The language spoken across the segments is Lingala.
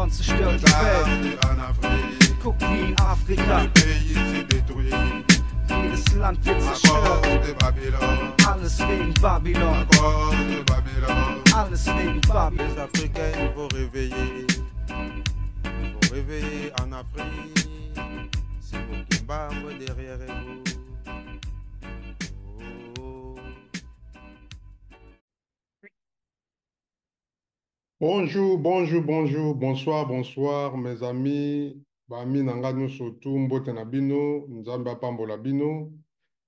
Babylon zerstört die Welt. Guck wie in Afrika. Jedes Land wird zerstört. Alles wegen Babylon. Alles wegen Babylon. Les Africains, il faut réveiller. Il faut réveiller en Afrique. Simon Kimbangu derrière vous. Oh. Bonjour, bonjour, bonjour, bonsoir, bonsoir, mes amis, bami na nga nyonso tu mbote na bino, Nzambe apambola bino.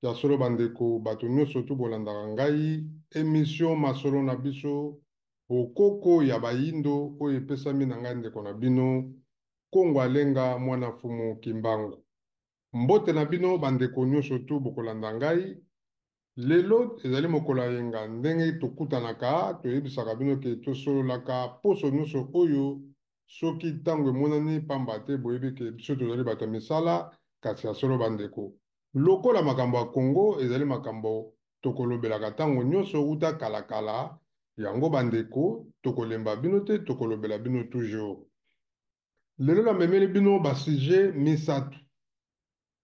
Ya solo bandeko, bato nyonso tu bolandaka ngai, émission masolo na biso, bokoko ya bayindo oyo epesami na ngai ndeko na bino, Kongo Alenga mwana Fumu Kimbangu. Mbote na bino bandeko nyonso tu bokolanda ngai. Lelo ezali mokolo ya yenga, ndenge tokutanaka, toyebisaka bino ke tosololaka poso nyonso oyo soki ntango emonani, pamba te boyebi ke biso tozali bato ya misala. Kasi ya solo bandeko, lokola makambo ya Congo ezali makambo tokolobelaka ntango nyonso wuta kalakala, yango bandeko tokolemba bino te, tokolobela bino toujours. Lelo namemeli bino ba sujet misato.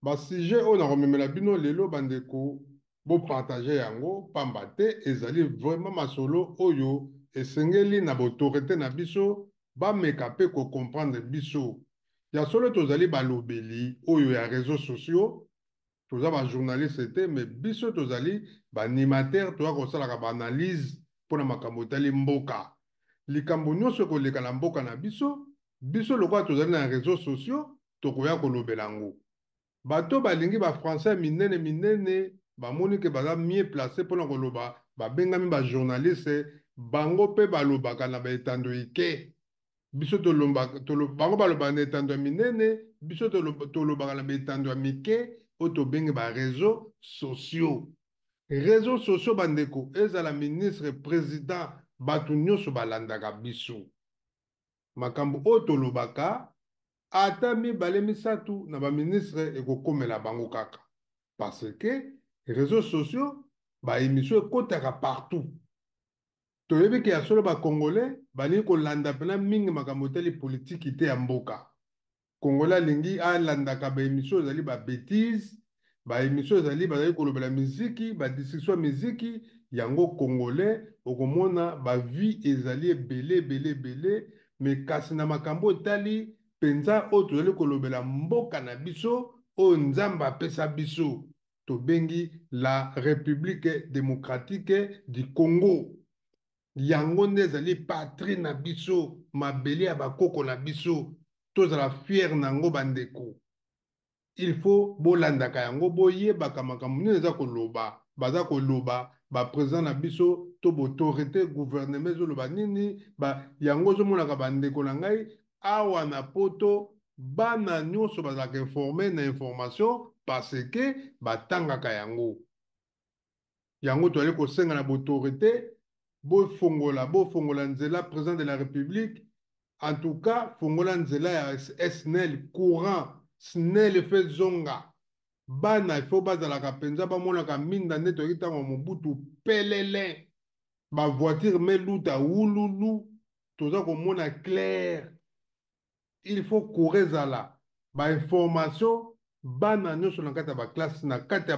Ba sujet oyo nakomemela bino lelo bandeko, bo partager yango pamba te ezali vraiment masolo oyo esengeli na ba autorite na biso bameka pe ko comprendre biso. Ya solo tozali balobeli oyo ya reseaux sociaux, toza ba journaliste te, mais biso tozali ba animateur, toya kosalaka ba analyse mpona makambo etali mboka. Likambo nyonso ekoleka na mboka na biso, biso lokola tozali na reseaux sociaux tokoya kolobela yango. Bato balingi ba français ya minene minene, bamoni ke baza mieux placé mpona koloba, babengami ba journaliste, bango mpe balobaka na ba etando ike. Biso tolobaka, bango balobaka na etando ya minene, biso tolobaka na etando ya mike oyo tobengi ba réseaux sociaux. Réseaux sociaux bandeko, ezala ministre, président, bato nyonso balandaka biso. Makambo oyo tolobaka ata mibale misato na ba ministre ekokomela bango kaka, parce que réseaux sociaux ba émission ekotaka partout. Toyebi ke ya solo ba Congolais balingi kolanda mpena mingi makambo etali politiki te ya mboka. Congolais alingi alandaka ba émission ezali ba bêtise, ba émission ezali bazali kolobela miziki, ba discussion ya miziki. Yango Congolais okomona ba vie ezali ebele ebele ebele, mais kasi na makambo etali mpenza oyo tozali kolobela mboka na biso oyo Nzambe apesa biso, tobengi la République démocratique du Congo. Yango nde ezali patrie na biso, mabele ya bakoko na biso, tozala fier na yango bandeko. Il faut bolandaka yango, boyebaka makambo nini eza koloba, baza koloba ba président na biso to ba autorité gouvernement ezoloba nini ba, yango ozomonaka bandeko na ngai awa na poto, bana nyonso bazalaka informé na information parce que batangaka yango. Yango tozali kosenga na ba autorité bofongola, bofongola nzela président de la République, en tout cas fongola nzela ya SNEL courant, SNEL fait zonga. Bana il faut bazalaka mpenza bamonaka minda nde toyaki ntango ya Mobutu pelele, ba voiture meluta wululu, toza komona clair. Il faut courant ezala, ba information bana nyonso na kati ya ba classe, na kati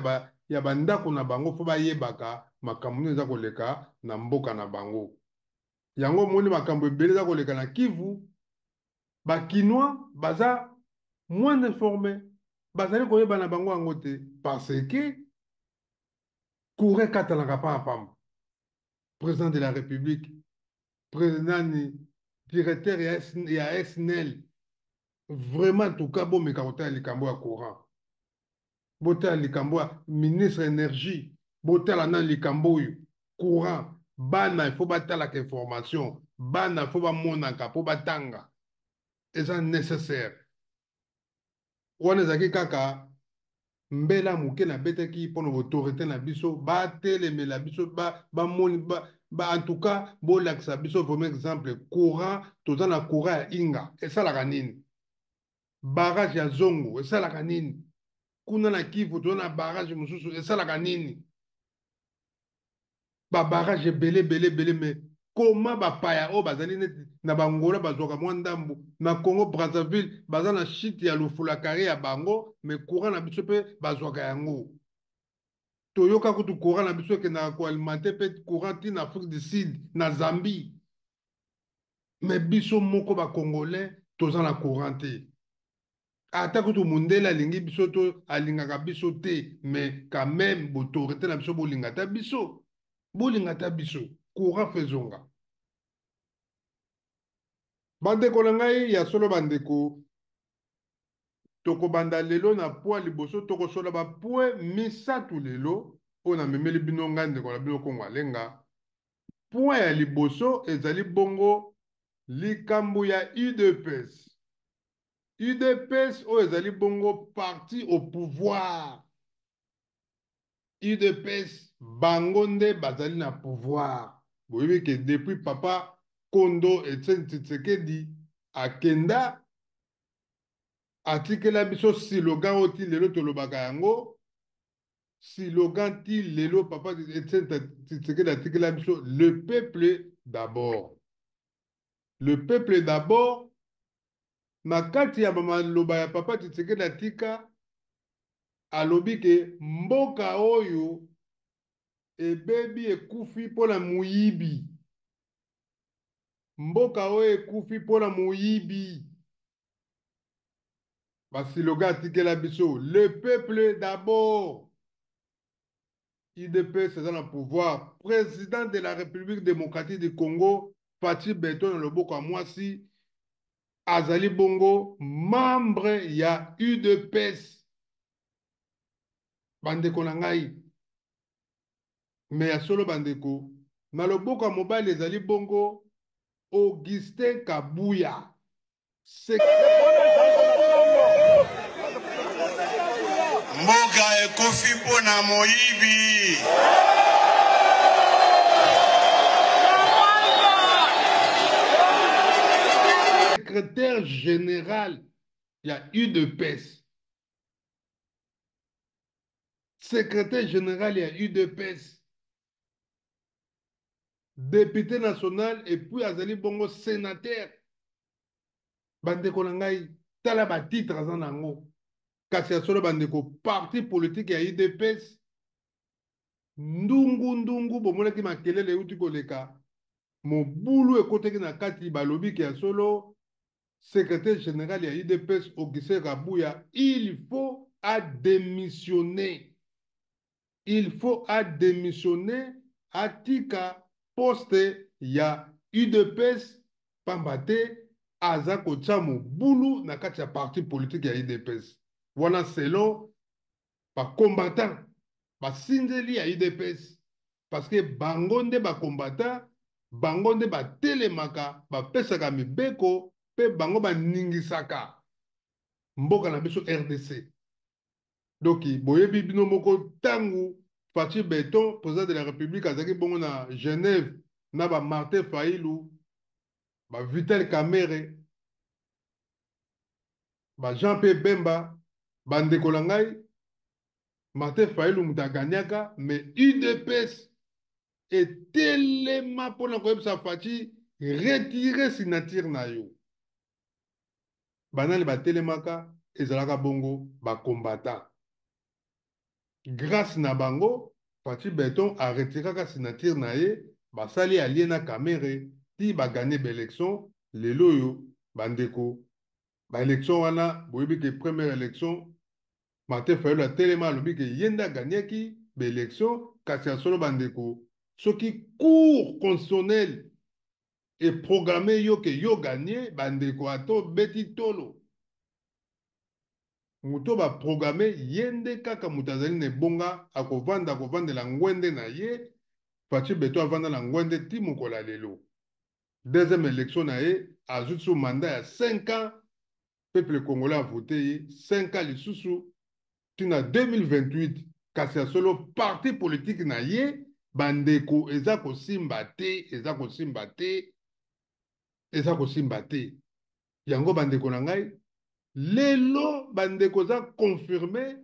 ya ba ndako na bango, faut bayebaka makambo nini eza koleka na mboka na bango. Yango omoni makambo ebele eza koleka na Kivu, ba Kinois baza moins informé, bazali koyeba na bango yango te, parce que courant ekatanaka pamba pamba. Président de la République, président ni directeur ya SNEL, vraiment en tout cas bomeka kotala likambo ya courant, botala likambo ya ministre énergie, botala na likambo oyo courant. Bana il faut batalaka information, bana il faut bamonaka po batanga, eza nécessaire. Wana ezalaki kaka mbela moke nabetaki mpona autorité na biso batelemela biso, bamoni ba, en tout cas bolakisa biso vraiment exemple. Courant, toza na courant ya Inga esalaka nini, barrage ya Zongo esalaka nini, kuna na Kivu toza na barrage mosusu esalaka nini, ba barrage ebele ebele ebele, mais Koma bapaya oyo bazali neti na bangola bazwaka mwa ndambu, na Congo Brazzaville baza na shite ya lufulakare ya bango, mais courant na biso mpe bazwaka yango. Toyoka kutu courant na biso ekendaka koalimenter mpe courant ti na Afrique du Sud, na Zambie. Mais biso moko ba Congolais toza na courant te. Ata kutu mundele alingi biso to alingaka biso te, mais quand même autorité na biso bolinga ata biso, bolinga ata biso, courant fezonga. Bandeko na ngai ya solo, bandeko, tokobanda lelo na poa liboso, tokosola ba point misato lelo oyo namemeli bino ngai ndeko na bino Kongo Alenga. Point ya liboso ezali bongo likambo ya UDPS. UDPS oyo ezali bongo parti au pouvoir. UDPS bango nde bazali na pouvoir. Boyebi ke depuis papa Kondo Etienne Tshisekedi akenda, atikela biso slogan oyo ti lelo tolobaka yango. Slogan ti lelo papa Etienne Tshisekedi atikela biso, le peuple d'abord. Le peuple d'abord. Na kati ya maloba ya papa Tshisekedi atika, alobi ke mboka oyo ebebi ekufi mpona moyibi. Mboka oyo ekufi mpona moyibi. Basiloga atikela biso le peuple d'abord. UDPS eza na pouvoir. Président de la République démocratique du Congo, Fatshi Béton na loboko ya mwasi, azali bongo membre ya UDPS. Bandeko na ngai, me ya solo bandeko, na loboko ya mobali ezali bongo Augustin Kabuya. Mboka ekufi mpo na moyibi. Secrétaire général ya UDPS. Secrétaire général ya UDPS. Député national et puis azali bongo sénateur. Bandeko na ngai, tala ba titre aza nango. Kasi ya solo bandeko, parti politique ya UDPS ndungu ndungu bomonaki makelele euti koleka, mobulu ekotaki na kati, balobi ke ya solo secrétaire général ya UDPS Augustin Kabuya il faut a démissionner. Il faut a démissionner, atika poste ya UDPS pamba te aza kotia mobulu na kati ya parti politique ya UDPS. Wana selon ba combattant basinzeli ya UDPS, parce que bango nde ba combattant, bango nde batelemaka, bapesaka mibeko pe bango baningisaka mboka na biso RDC. Donc boyebi bino moko tangu Fatshi Béton, président de la République, azalaki bongo na Genève na ba Martin Fayulu, ba Vital Kamerhe, ba Jean-Pierre Bemba, bandeko na ngai, Martin Fayulu moto agagnaka, mais UDPS etelema mpona koyebisa Fatshi retire signature na yo. Banani batelemaka ezalaka bongo ba combattant. Grâce na bango Fatshi Béton a retiraka signature na ye, basali allié na Kamerhe ti ba gagner ba élection. Lelo oyo bandeko ba élection wana boyebi ke première élection Martin Fayulu atelema alobi ke ye nde agagnaki ba élection, kasi ya solo bandeko soki cour constitutionnelle e programme yo ke yo gagner, bandeko ato beti tolo moto ba programme ye nde kaka moto azali na ebonga akovanda akovandela ngwende na ye. Fatshi Béton avanda na ngwende ti mokolo ya lelo. Deuxième élection na ye azwi so mandat ya 5 ans, peuple congolais a voté ye 5 ans lisusu ti na 2028. Kasi ya solo parti politique na ye bandeko eza kosimba te, eza kosimba te, eza kosimba te. Yango bandeko na ngai lelo bandeko eza confirmé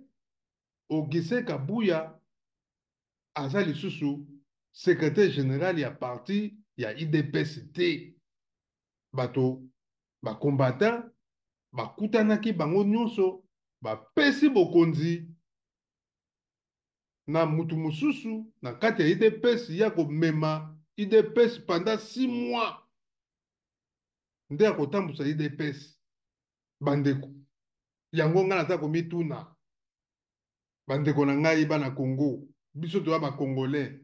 Augustin Kabuya aza lisusu secrétaire général ya parti ya UDPS te. Bato ba combattant bakutanaki bango nyonso, bapesi bokonzi na mutu mosusu na kati ya UDPS ya komema UDPS pendant 6 mois nde akotambusa UDPS. Bandeko, yango ngai naza komituna, bandeko na ngai bana Congo, biso toza ba Congolais,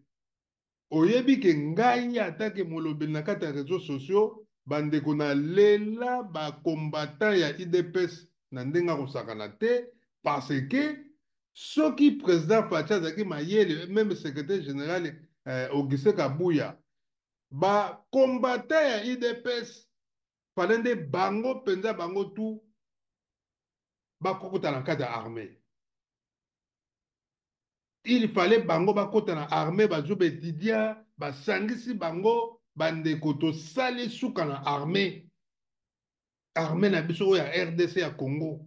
oyebi ke ngai atake molobeli na kati ya réseaux sociaux, bandeko, nalela ba combattant ya UDPS na ndenge akosakana te, parce que soki président Fatshi azalaki mayele, même secrétaire général Augustin Kabuya, ba combattant ya UDPS fallait nde bango mpenza bango tu bakokota na kati ya armée. Il fallait bango bakota na armée, bazwi ba étudiant, basangisi bango. Bandeko, tosali suka na armée, armée na biso oyo ya RDC, ya Congo,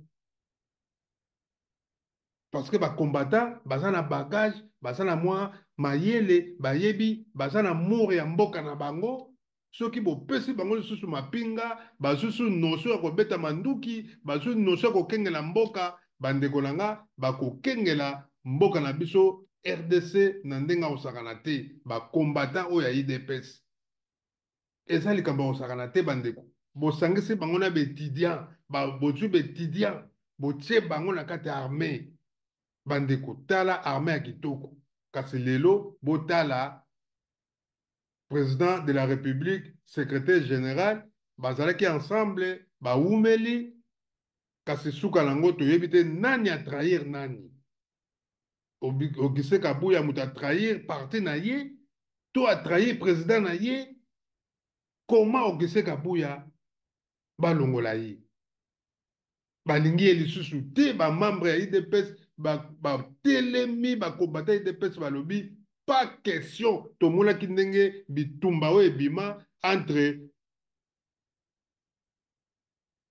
parce que ba combattant baza na bagage, baza na mwa mayele, bayebi, baza na amour ya mboka na bango. Soki bopesi bango lisusu mapinga, bazwi notion ya kobeta manduki, bazwi notion ya kokengela mboka, bandeko na nga, bakokengela mboka na biso RDC na ndenge akosakana te. Ba combattant oyo ya UDPS, eza likambo ya kosakana te. Bandeko, bosangisi bango na ba étudiant, bozwi ba étudiant, botie bango na kati ya armée. Bandeko, tala armée ya kitoko. Kasi lelo botala président de la République, secrétaire général, bazalaki ensemble, bawumeli, kasi suka nango toyebi te nani atrahir nani. Augustin Kabuya moto atrahir parti na ye to atrahir président na ye? Comment Augustin Kabuya balongola ye? Balingi ye lisusu te. Ba membre ya UDPS batelemi, ba bacombattant UDPS balobi pas question. Tomonaki ndenge bitumba oyo ebima entre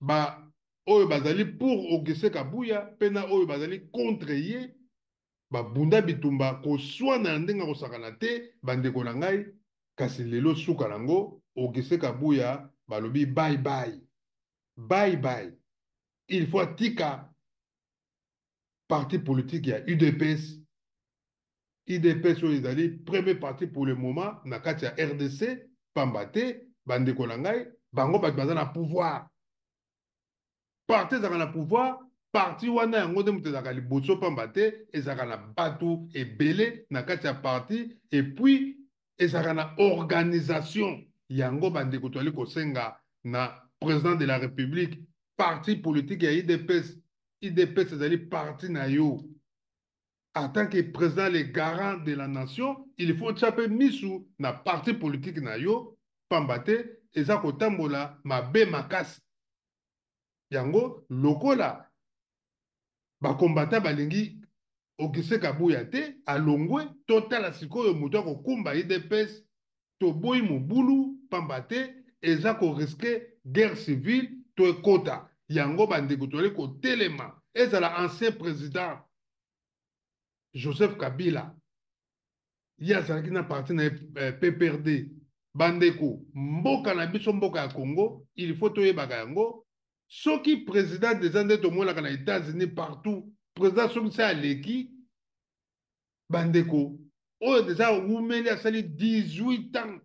ba oyo bazali pour Augustin Kabuya mpe na oyo bazali contre ye. Babunda bitumba koswana na ndenge akosakana te, bandeko na ngai. Kasi lelo suka nango, Augustin Kabuya balobi bye bye, bye bye. Il faut atika parti politique ya UDPS. UDPS oyo ezali premier parti pour le moment na kati ya RDC, pamba te, bandeko na ngai, bango bato baza na pouvoir. Parti ezalaka na pouvoir, parti wana yango nde moto ezalaka liboso, pamba te ezalaka na bato ebele na kati ya parti et puis ezalaka na organisation. Yango, bandeko, toali kosenga na président de la République, parti politique ya UDPS, UDPS ezali parti na yo en tant que président, le garant de la nation, il faut tia mpe misu na parti politique na yo, pamba te eza kotambola mabe makasi. Yango lokola bacombattant balingi Augustin Kabuya te, alongwe. Totala sikoyo moto akokumba UDPS. Toboyi mobulu, pamba te eza korisquer guerre civile to ekota. Yango, bandeko, tozali kotelema. Ezala ancien président Joseph Kabila, ye azalaki na parti na ye PPRD. Bandeko, mboka na biso, mboka ya Congo, il faut toyebaka yango. Soki président deja, nde tomonaka na États-Unis partout, président soki se aleki, bandeko, oyo deja awumeli, asali 18 ans,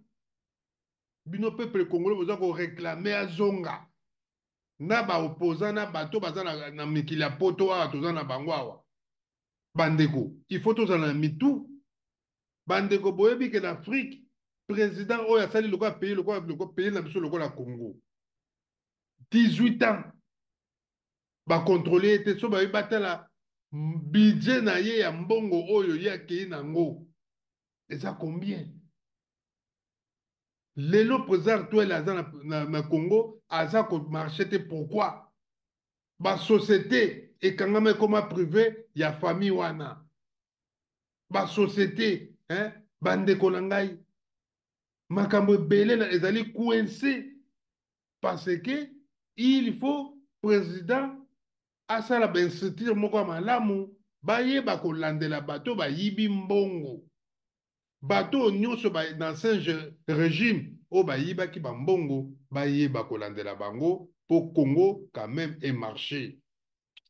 bino peuple congolais boza koréclamer azonga na baopposant na bato baza na mikili ya Poto awa, toza na bango awa. Bandeko, il faut tozala na mitu. Bandeko, boyebi ke na Afrique, président oyo asali lokola pays, lokola pays na biso, lokola Congo, 18 ans, bacontrôler ye te. So bayebi, batala budget na ye ya mbongo oyo ye akei nango eza combien. Lelo président actuel aza na Congo, aza komarcher te. Pourquoi? Basociété ekangama, ekoma privé ya famille wana, basociété, hein? Bandeko na ngai, makambo ebele ezali coincé parce que il faut président asala bainstructure moko ya malamu, bayeba kolandela bato bayibi mbongo. Bato oyo nyonso ba na ancien regime oyo bayibaki ba mbongo bayeba kolandela bango po Congo quand meme e marche.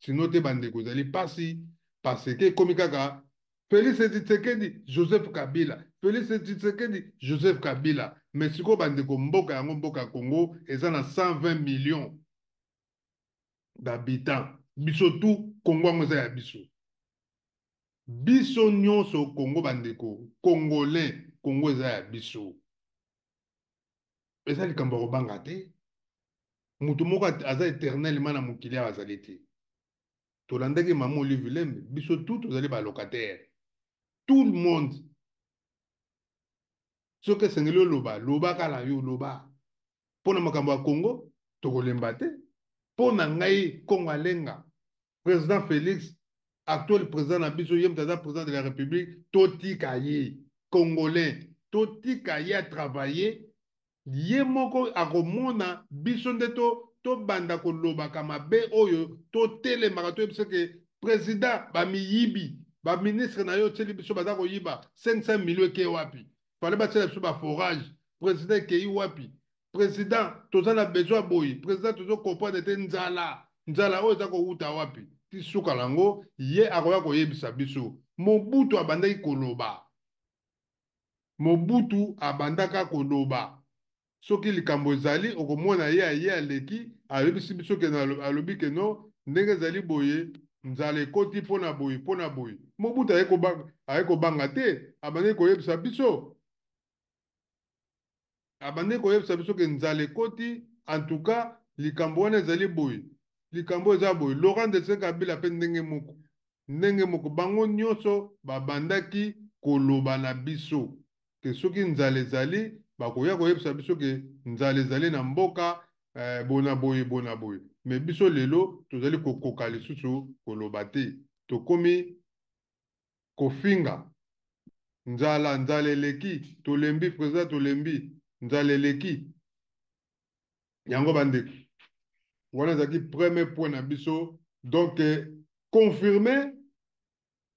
Sinon te bandeko ezali pasi parce que ekomi kaka Felix Tshisekedi, Joseph Kabila, Felix Tshisekedi, Joseph Kabila. Mais sikoyo bandeko mboka yango mboka ya Congo eza na 120 millions d'habitants. Biso tout Congo yango eza ya biso. Biso nionso Congo ba ndeko congolais Congo eza ya biso eza likambo ya kobanga te mutu moko aza eternellement na mokili awa azali te tolandaki mama Olive Lembe biso tout tozali ba locataire tout le monde soki esengeli oloba loba kala yo loba mpo na makambo ya Congo tokolemba te mpo na ngai Congo alenga President Felix actuel president na biso ye moto aza president de la Republique totika ye congolais totika ye a travailler ye moko akomona biso nde to tobanda kolobaka mabe oyo totelemaka toyebisa ke president bamiyibi baministre na yo otieli biso baza koyiba 500 millions ekei wapi fale batiela biso baforage president ekei wapi President toza na besoin boye president tozo comprendre te nzala nzala oyo eza kowuta wapi ti suka na ngo ye akoya koyebisa biso Mobutu abandaki koloba Mobutu abandaka koloba soki likambo ezali okomona ye aye aleki ayebisi biso ke alobi ke no ndenge ezali boye nzala ekoti pona boye pona boye Mobutu aye kobanga aye kobanga te abandaki koyebisa biso Abandaki koyebisa biso ke nzala ekoti, en tout cas likambo wana ezali boye, likambo eza boye. Laurent Desire Kabila pe ndenge moko, ndenge moko. Bango nionso babandaki koloba na biso ke soki nzala ezali, bakoya koyebisa biso ke nzala ezali na mboka, eh, bona boye, bona boye. Mais biso lelo tozali kokoka lisusu koloba te. Tokomi kofinga nzala nzala eleki tolembi president tolembi nzala eleki yango bandeko wana ezalaki premier point na biso donc confirme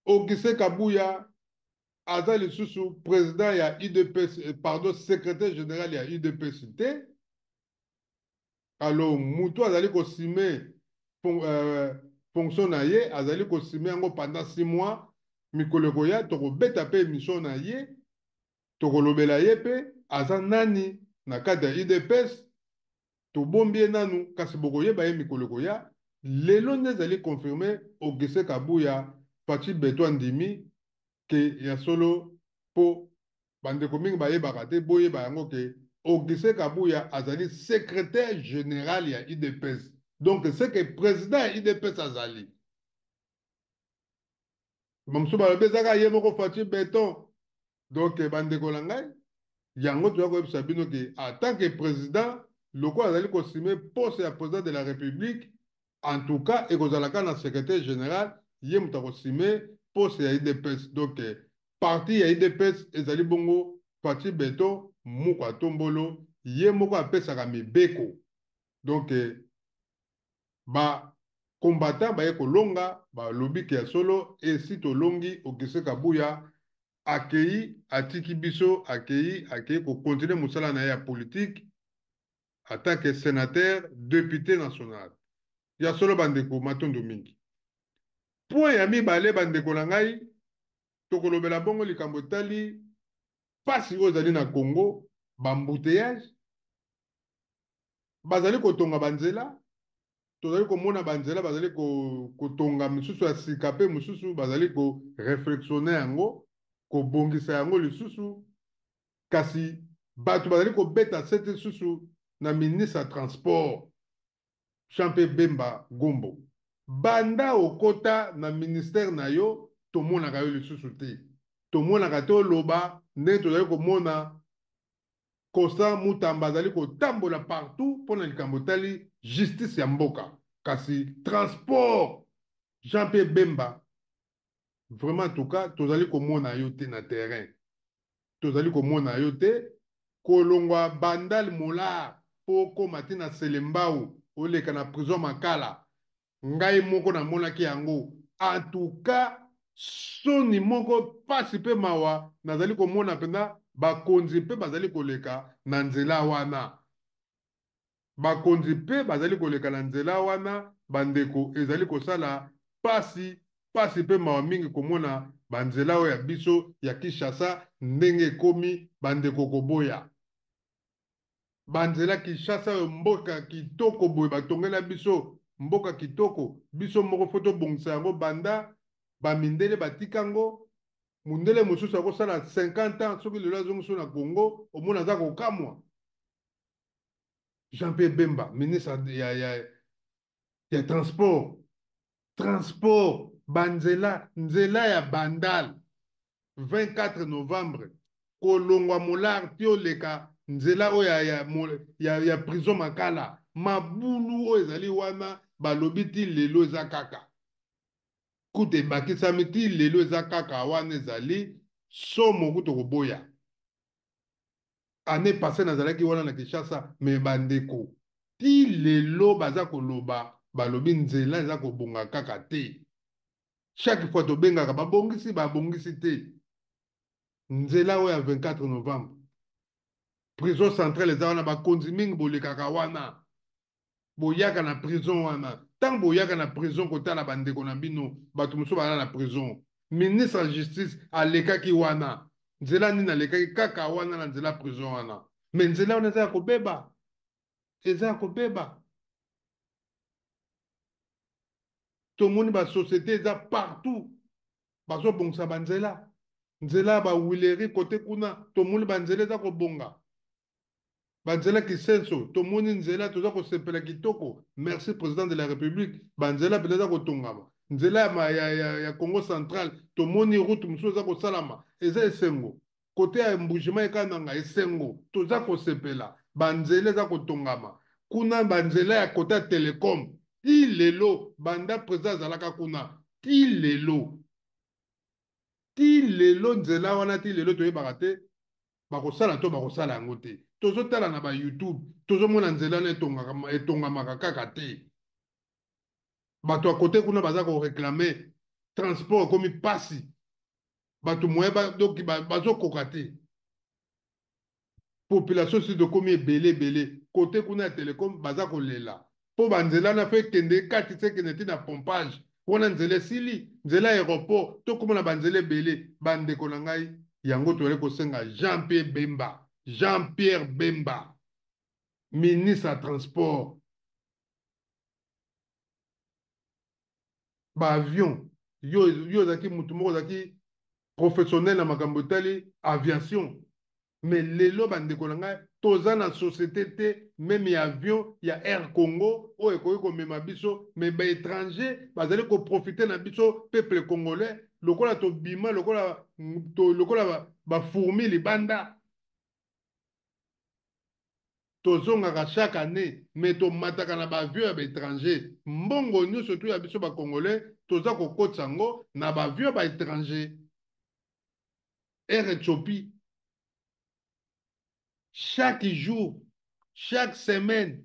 Augustin Kabuya aza lisusu président ya UDPS eh, pardon secrétaire général ya UDPS te Alors mutu azali ko sime euh, fonction na ye azali ko sime yango pendant 6 mois mikolo ekoya tokobeta pe emission na ye tokolobela ye pe aza nani na kati ya UDPS tobombi ye nanu kasi bokoyeba ye mikolo ekoya lelo nde ezali confirme Augustin Kabuya Fatshi Beton andimi ke ya solo po bandeko mingi bayebaka te boyeba yango ke Augustin Kabuya azali secretaire general ya UDPS donc c'est que president ya UDPS azali bamosusu balobi ezaka ye moko Fatshi Beton donc bandeko na ngai yango toza koyebisa bino ke en tant que president lokola azali kosime poste ya president de la république En tout cas ekozala kaka na secretaire general ye moto akosime poste ya udps donc parti ya udps ezali bongo Fatshi Beton Mukwa Tombolo ye moko apesaka mibeko donc ba combattants baye kolonga balobi ke ya solo esi tolongi Augustin Kabuya akeyi atiki biso akeyi akeyi ko continuer mosala na ye ya politique en tant que senateur depute national. Ya solo bandeko, matondo mingi. Point ya mibale bandeko na ngai, tokolobela bongo likambo etali pasi oyo ezali na Congo, ba embouteillages, bazali kotonga ba nzela, tozali komona ba nzela bazali kotonga misusu ya sika pe mosusu bazali ko reflectionner yango, kobongisa yango lisusu. Kasi bato bazali kobeta sete lisusu na ministre ya transport Jean-Pierre Bemba Gombo. Banda okota na ministère na yo tomonaka yo lisusu te. Tomonaka te oloba ndenge tozali komona Constant Mutamba azali kotambola partout mpo na likambo etali justice ya mboka. Kasi transport Jean-Pierre Bemba vraiment en tout cas tozali komona yo te na terrain. Tozali komona yo te kolongwa bandal molar po okoma ti na selembao oleka na prison makala ngai moko namonaki yango en tout cas. Soni moko, pasi mpe mawa, nazali komona mpenza bakonzi mpe bazali koleka na nzela wana. Bakonzi mpe bazali koleka na nzela wana, bandeko, ezali kosala pasi, pasi mpe mawa mingi komona ba nzela oyo ya biso ya Kinshasa ndenge ekomi, bandeko koboya. Ba nzela Kinshasa oyo mboka kitoko boye batongela biso mboka kitoko, biso moko faut tobongisa yango banda ba mindele batika yango, mundele mosusu akosala 50 ans soki lelo azongi so na Congo omona aza kokamwa. Jean-Pierre Bemba, ministre ya transport, transport banzela, nzela ya Bandal 24 novembre kolongwa Molar ti oleka nzela oyo ya prison Makala, mabulu oyo ezali wana balobi ti lelo eza kaka kuta ebakisami ti lelo eza kaka wana, ezali somo kuta koboya. Année passée nazalaki wana na Kinshasa, mais bandeko ti lelo baza koloba, balobi nzela eza kobonga kaka te. Chaque fois tobengaka babongisi, babongisi te. Nzela oyo ya 24 novembre, prison centrale eza wana, bakonzi mingi bolekaka wana, boyaka na prison wana. Ntango boyaka na prison kotala bandeko na bino, bato mosusu baza na prison, ministre ya justice alekaki wana, nzela nini alekaki kaka wana na nzela prison wana, mais nzela wana eza ya kobeba, eza ya kobeba. Tomoni ba société eza partout bazobongisa banzela, nzela ya ba Huilerie kote kuna tomoni banzela eza kobonga, banzela Kisenso tomoni nzela toza kosepela kitoko, merci président de la République, banzela mpenza eza kotongama, nzela ya Congo central tomoni route mosusu eza kosalama, eza esengo. Kote ya Mbujima ekananga esengo, toza kosepela, banzela eza kotongama kuna, banzela ya kote ya telecom ti lelo banda président azalaka kuna ti lelo, ti lelo nzela wana ti lelo toyebaka te bakosala to bakosala yango te. Tozotala na ba YouTube, tozomona nzela wana etongamaka kaka te. Bato ya kote kuna baza koreklame transport ekomi pasi, bato moye donc bazokoka te. Population si tokomi ebele ebele kote kuna ya telecom baza kolela mpo banzela wana fe ekende kati se ekende ti na pompage wana, nzela esili, nzela aéroport tokóma na banzela ebele. Bandeko na ngai, yango tozali kosenga Jean-Pierre Bemba, Jean-Pierre Bemba, ministre ya transport, ba avion, yo ozalaki mutu moko ozalaki professionnel na makambo etali aviation, mais lelo bandeko na ngai toza na société te même ya avion ya Air Congo oyo ekoki komema biso, mais ba étranger bazali koprofite na biso peuple congolais lokola tobima lokola ba fourmi libanda. Tozongaka chaque année, mais tomataka na baavion ya baétranger. Mbongo nyonso tu ya biso bacongolais toza kokotisa yango na baavion ya baétranger. Air Ethiopie, chaque jour, chaque semaine,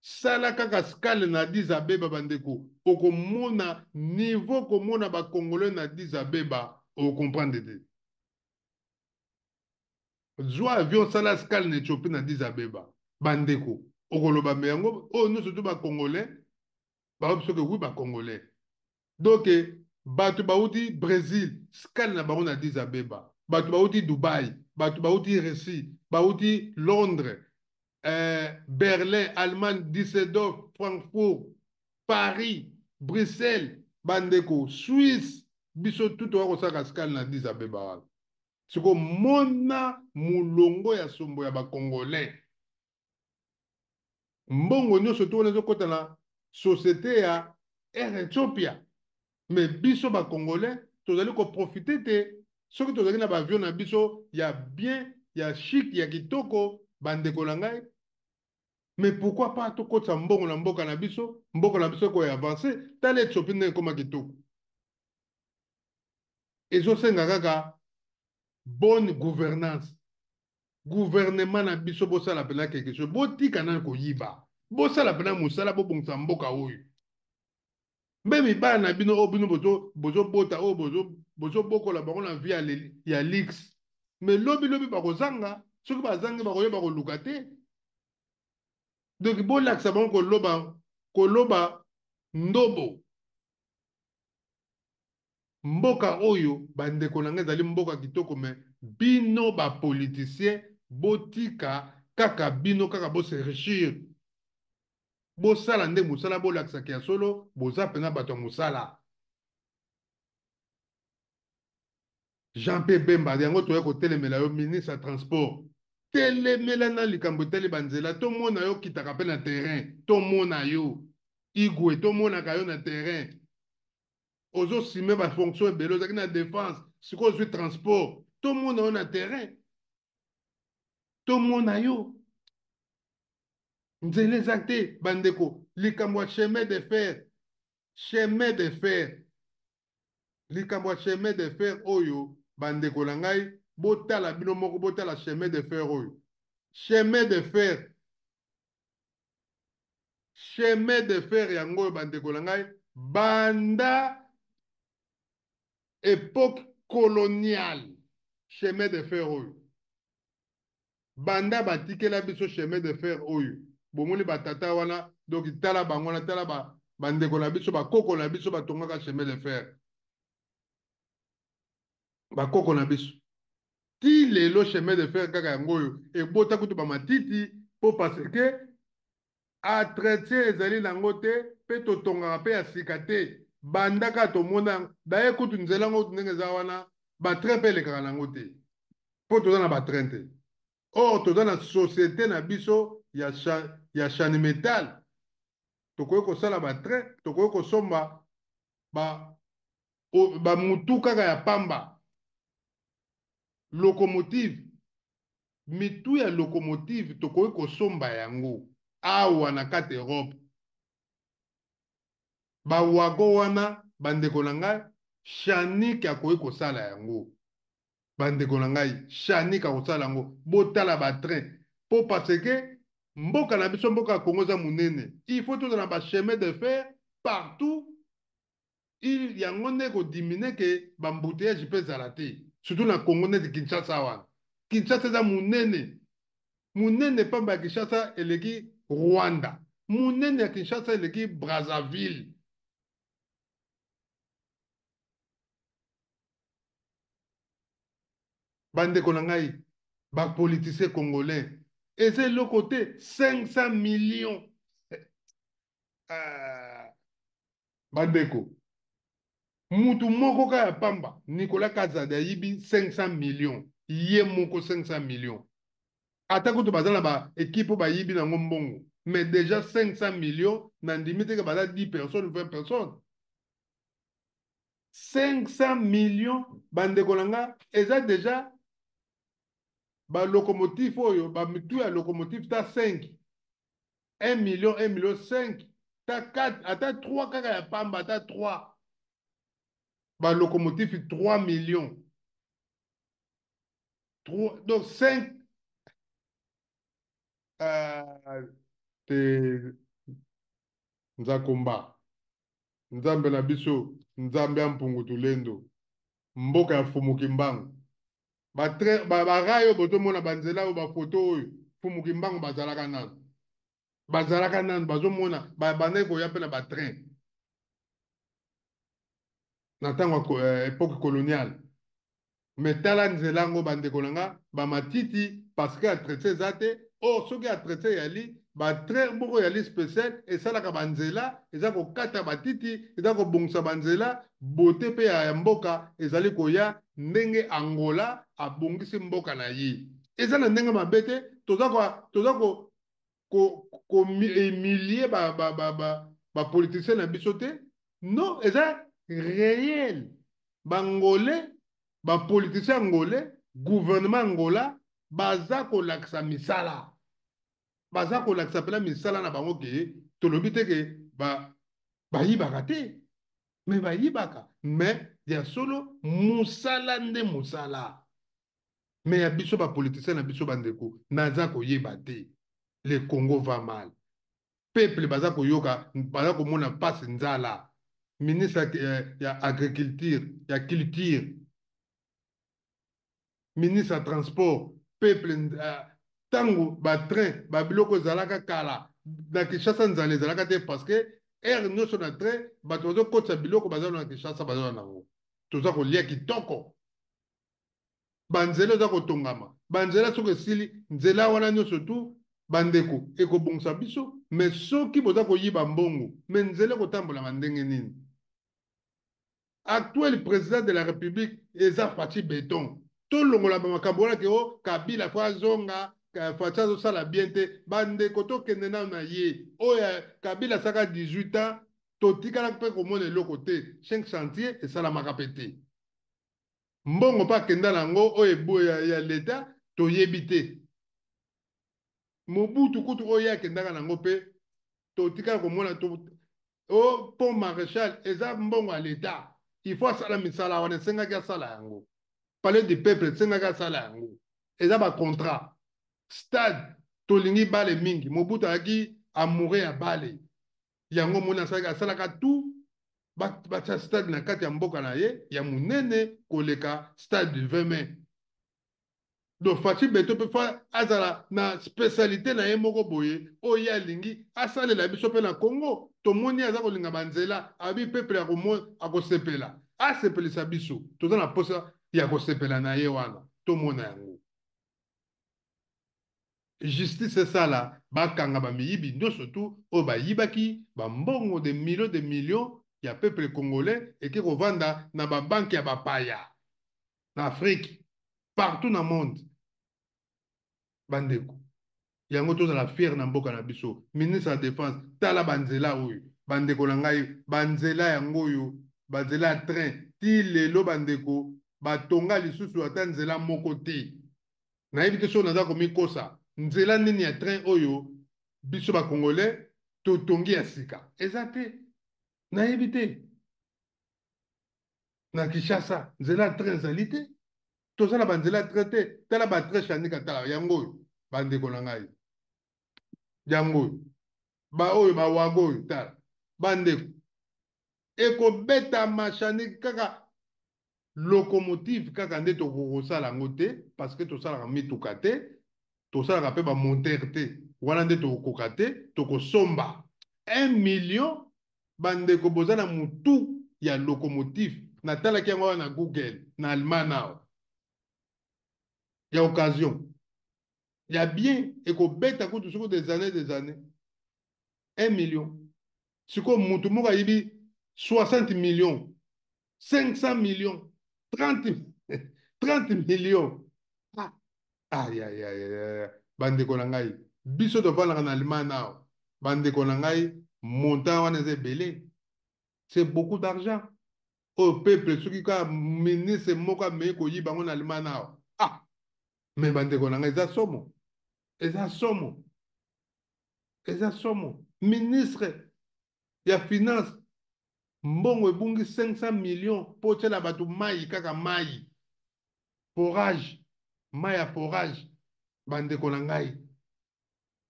sala kaka escale na Addis Abeba, bandeko, okomona niveau komona bacongolais na Addis Abeba, okomprendre te. Zwa avion, sala escale na Ethiopie na Addis Abeba, bandeko, okoloba me yango oyo nyonso tu bacongolais bayobi soki wi bacongolais. Donc bato bauti Brésil, escale na bango na Addis Abeba, bato bauti Dubai, bato bauti Russie, bauti Londres, Berlin, Allemagne, Düsseldorf, Francfort, Paris, Bruxelles, bandeko, Suisse, biso tu toka kosalaka escale na Addis Abeba wana. Siko mona molongo ya sombo ya bacongolais, mbongo nyonso to wana ezokɔta na société ya Air Ethiopia, mais biso bacongolais tozali koprofite te. Soki tozalaki na baavion na biso ya bien, ya chic, ya kitoko, bandeko na ngai, mais pourquoi pas tokotisa mbongo na mboka na biso, mboka na biso ekoya avance. Tala Ethiopie ndenge ekóma kitoko, ezosenga kaka bonne gouvernance. Gouvernement na biso, bosala mpenza quelque chose, botika nani koyiba, bosala mpenza mosala, bobongisa mboka oyo. Meme bana na bino oyo bino bozobota, oyo bozobokola bango na vie ya luxe, mais lobi lobi bakozanga. Soki bazangi, bakoyeba koluka te. Donc bolakisa bango koloba ndobo. Mboka oyo, bandeko na ngai, ezali mboka kitoko, mais bino bapoliticien botika kaka bino kaka bos'enrichir. Bosala nde mosala, bolakisaka ya solo boza mpenza bato ya mosala. Jean Pierre Bemba, yango toya kotelemela yo, ministre ya transport. Telemela na likambo etali banzela, tomona yo kitaka mpe na terrain, tomona yo igwe, tomonaka yo na terrain. Ozosime bafonction ebele, ozalaki na défense, sikoyo ozwi transport, tomona yo na terrain, tomona yo. Nzela eza te, bandeko. Likambo ya chemin de fer, chemin de fer, likambo ya chemin de fer oyo, bandeko na ngai, botala bino moko, botala chemin de fer oyo, chemin de fer, chemin de fer yango oyo, bandeko na ngai, banda époque coloniale, chemin de fer oyo, banda batikela biso chemin de fer oyo, bomoni batata wana. Donc tala bango wana, tala bandeko na biso, bakoko na biso batongaka chemin de fer. Bakoko na biso ti lelo, chemin de fer kaka yango oyo ebota kutu bamatiti, mpo parce que entretien ezali nango te, mpe totongaka mpe ya sika te. Banda kaka tomona daye kutu nzela yango ndenge eza wana, batrain mpe elekaka nango te, mpo toza na batrain te. Or toza na société na biso ya Chanimétal, tokoki kosala batrain, tokoki kosomba bamutu kaka ya pamba, locomotive, mitu ya locomotive, tokoki kosomba yango awa na kati Europe, bawagon wana. Bandeko na ngai, Chanik akoki kosala yango. Bandeko na ngai, Chanik akosala yango. Botala batrain, mpo parce que mboka na biso, mboka ya Congo eza monene, il faut tozala na bachemin de fer partout. Yango nde kodiminuer ke baembouteillage mpe ezala te, surtout na Congo neti Kinshasa wana. Kinshasa eza monene, monene pamba ya Kinshasa eleki Rwanda, monene ya Kinshasa eleki Brazzaville. Bandeko na ngai, bapoliticien congolais, eza eloko te, 500 millions. Ah, bandeko, mutu moko kaka ya pamba, Nicolas Kazadi, ayibi 500 millions ye moko, 500 millions. Ata kutu baza na baéquipe oyo bayibi nango mbongo, mais déjà 500 millions, nandimi te ke baza 10 personnes, 20 personnes. 500 millions, bandeko na nga, eza déjà balocomotive oyo, bamitu ya locomotive ta 5, 1 million, 1 million 5, ta 4, ata 3 kaka ya pamba, ata 3 balocomotive, 3 millions, 3, donc 5. Te, Nzakomba, Nzambe na biso, Nzambe ya mpungu tulendo, mboka ya Fumuki Mbangu, barails oyo bozomona, banzela oyo, bafoto oyo, Fumuki Mbangu bazalaka nano, bazalaka nano, bazomona bandaki koya mpe na batrain na ntango ya époque coloniale. Mais tala nzela yango, bandeko na nga, bamatiti, parce que entretien eza te. Or soki entretien eyali, batrain moko eyali spécial, esalaka banzela, eza kokata batiti, eza kobongisa banzela, bote mpe ya mboka ezali koya ndenge Angola abongisi mboka na ye. Eza na ndenge mabe te, toza kohumilie bapoliticien na biso te. Non, eza réel. Bangolais, bapoliticien angolais, gouvernement Angola baza kolakisa misala, baza kolakisa mpena misala na bango ke tolobi te ke bayibaka te, mais bayibaka, mais ya solo mosala nde mosala. Mais ya biso bapoliticien na biso, bandeko, naza koyeba te. Le Congo va mal, peuple baza koyoka, baza komona mpasi, nzala. Ministre ya agriculture, ya culture, ministre ya transport, peuple ntango batrain babiloko ezalaka kala na Kinshasa, nzala ezalaka te, parce que heure nyonso na train bato bazokotisa biloko, baza na Kinshasa, baza nango, toza kolia kitoko. Banzela eza kotongama, banzela soki esili, nzela wana nyonso tu, bandeko, ekobongisa biso. Mais soki boza koyiba mbongo, mais nzela ekotambolama ndenge nini? Actuel président de la République eza Fatshi Béton. Tolongola bamakambo wana ke o Kabila fo azonga, Fatshi azosala bien te. Bandeko, tokende nano na ye oyo. Kabila asaka 18 ans, totikalaka mpe komona eloko te. 5 chantier esalamaka mpe te. Mbongo mpe akenda na yango oyo ebo ya leta, toyebi te. Mobutu kutu, oyo ye akendaka nango mpe totikala komona to, o pont Maréchal eza mbongo ya leta. Il faut asala misala wana, esengaki asala yango. Palais du Peuple, esengaki asala yango, eza bacontrat. Stade, tolingi bale mingi. Mobutu azalaki amoureux ya bale, yango moni asalaka tout batia stade na kati ya mboka na ye ya monene koleka stade du 20 mai. Donc Fatshi Béton mpe fa azala na spécialité na ye moko boye oyo ye alingi asalela biso mpe na Congo. Tomoni aza kolinga banzela, abi peuple akosepela, asepelisa biso. Toza na mposa ya kosepela na ye wana, tomona yango. Justice esala, bakanga bamiyibi nyonso tu oyo bayibaki bambongo de millions de millions ya peuple congolais, eke kovanda na babanke ya bapaya na Afrique, partout na monde. Bandeko, yango tozala fier na mboka na biso. Ministre ya Défense, tala banzela oyo, bandeko na ngai, banzela yango oyo, banzela ya train. Ti lelo, bandeko, batonga lisusu ata nzela moko te. Nayebi te soki naza komikosa. Nzela nini ya train oyo biso bacongolais totongi ya sika? Eza te, nayebi te. Na Kinshasa, nzela ya train ezali te, toza na banzela ya train te. Tala batrain Chanika, tala yango oyo, bandeko na ngai, yango oyo, baoyo bawagon oyo, tala bandeko, ekobetama Chanika kaka locomotive kaka nde tokokosala yango te, parce que tosalaka mituka te, tosalaka mpe bamoteur te. Wana nde tokokoka te. Tokosomba 1 million. Bandeko, boza na mutu ya locomotive, natalaki yango wana na Google, na Allemagne awa, ya occasion ya bien, ekobeta kutu soki des années, des années, 1 million. Sikoyo mutu moko ayibi 60 millions, 500 millions, 30 millions. Ah, ay, ay, ay, ay. Bandeko na ngai, biso tovandaka na Allemagne awa, bandeko na ngai, montant wana eza ebele, c'est beaucoup d'argent oyo peuple, soki kaka ministre moko amei koyiba yango na Allemagne awa. Ah, mais bandeko na ngai, eza somo, eza somo, eza somo. Ministre ya Finance, mbongo ebungi 500 millions mpo otiela bato mai, kaka mai, forage, mai ya forage. Bandeko na ngai,